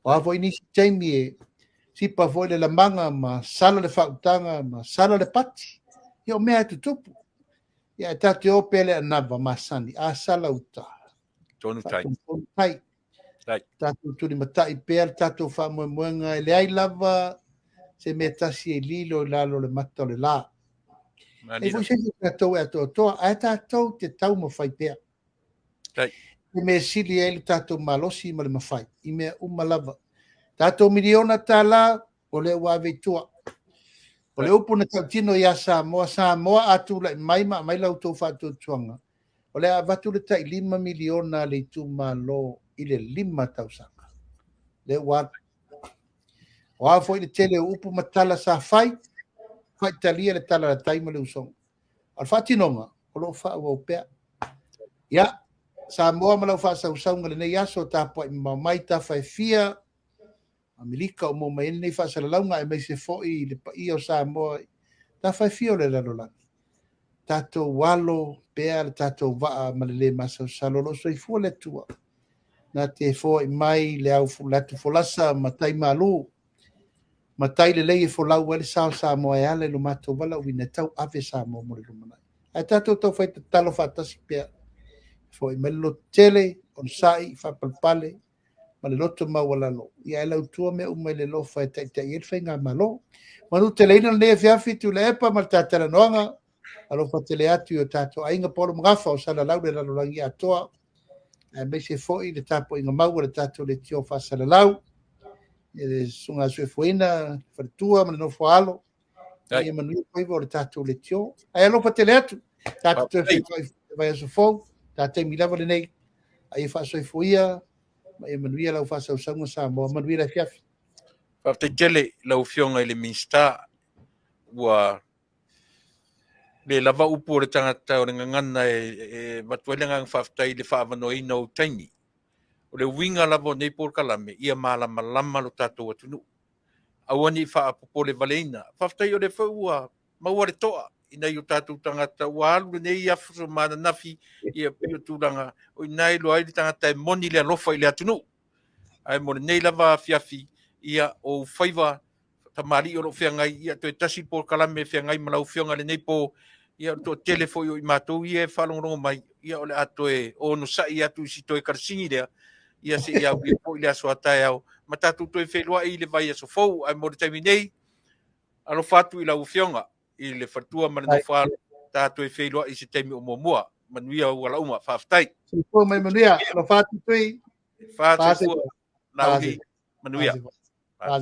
O a foi nisi taimi e sipa foi le lamaga ma sala le faautaga ma sala le pati, ia o mea e tutupu. Ia e tatou te o pea le anava masani, a sala uta. Tonu tai. Faatonu tai. Tai. Tatou tulimatai pea le tatou faamoemoega e leai lava se mea tasi e lilo i lalo o le mata o le la. E foi se tatou e atoatoa, ae tatou te taumafai pea. Tai. E mea sili ai le tatou malosi ma le mafai, i mea uma lava. Tatou miliona tala, o lea ua ave i tua. O le upu na tautino ia Samoa, Samoa a tulai mai ma aumai la outou faatuatuaga, o le a avatu le tai 5 miliona le itumalo i le 5 tausaga. Lea ua alu. O a foi le tele o upu ma tala sa fai, faitalia le tala a tai ma le usoga. O le faatinoga, o lo o faaauau pea. Ia, Samoa ma lau faasausauga lenei aso, tapuai mamao mai tafa e fia, Amerika o maua mai ai lenei faasalalauga, aemaise foi le paia o Samoa, tafa e fia o le lalolagi. Tatou alo pea le tatou vaa ma le le masalosalo, o lo o soifua le Atua. Na te foai mai le au latu folasa ma tai malu, ma tai lelei e folau ai le sao Samoa e ala i lo matou valaauina e tau ave Samoa mo le lumanai. Ae tatou taufai tatalo faatasi pea. Foai mai le loto tele, onosai, faapalepale, ma le loto maualalo. Ia e lautua mea uma i le alofa e taitai ai le faigamalo. Manuteleina lenei afiafi Tuilaepa ma le tatalanoaga. Alofa tele atu i o tatou aiga Paolo Magafa o Salalau le lalolagi atoa. Aemaise foi le tapuaiga mau a le tatou leitio faasalalau, i le susuga a Soifuaina, faletua ma le nofo a alo, ia manuia faiva o le tatou leitio. Ae alofa tele atu, tatou toe feiloai i le vaiaso fou, ta taimi lava lenei, a ia faasoifua ma ia manuia lau faasausauga Samoa, manuia le afiafi. Faafetai tele i lau Afioga i le Minisita, ua le lava upu o le tagata o le gagana e avatu ai le agaga faafetai i le faaavanoaina o ou taimi. O le uiga lava o nei polokalame, ia malamalama lo tatou atunuu. Aua ne i faapopole valeina. Faafetai o lea foi ua maua le toa i nai o tatou tagata ua alu lenei aso ma ananafi, ia pei o tulaga o i ina e iloa ai le tagata e moni le alofa i le atunuu. Ae mo lenei lava afiafi, ia o ou faiva tamalii o lo o feagai, ia toe tasi le polokalame e feagai ma lau Afioga i lenei po, ia o le toatele foi o i matou ia e faalogologo mai, ia o le a toe onosai atu i si toe kalasini lea, ia seia aulia foi le aso a taeao, ma tatou toe feiloai i le vaiaso fou. Ae mo le taimi nei, alofa atu i lau Afioga i le faletua ma le nofo alo, ta toe feiloai i se taimi o muamua. Manuia auala uma, faafetai. Soifua ma ia manuia, alofa atu Tui. Fa soifua, Laauli, manuia. Fa.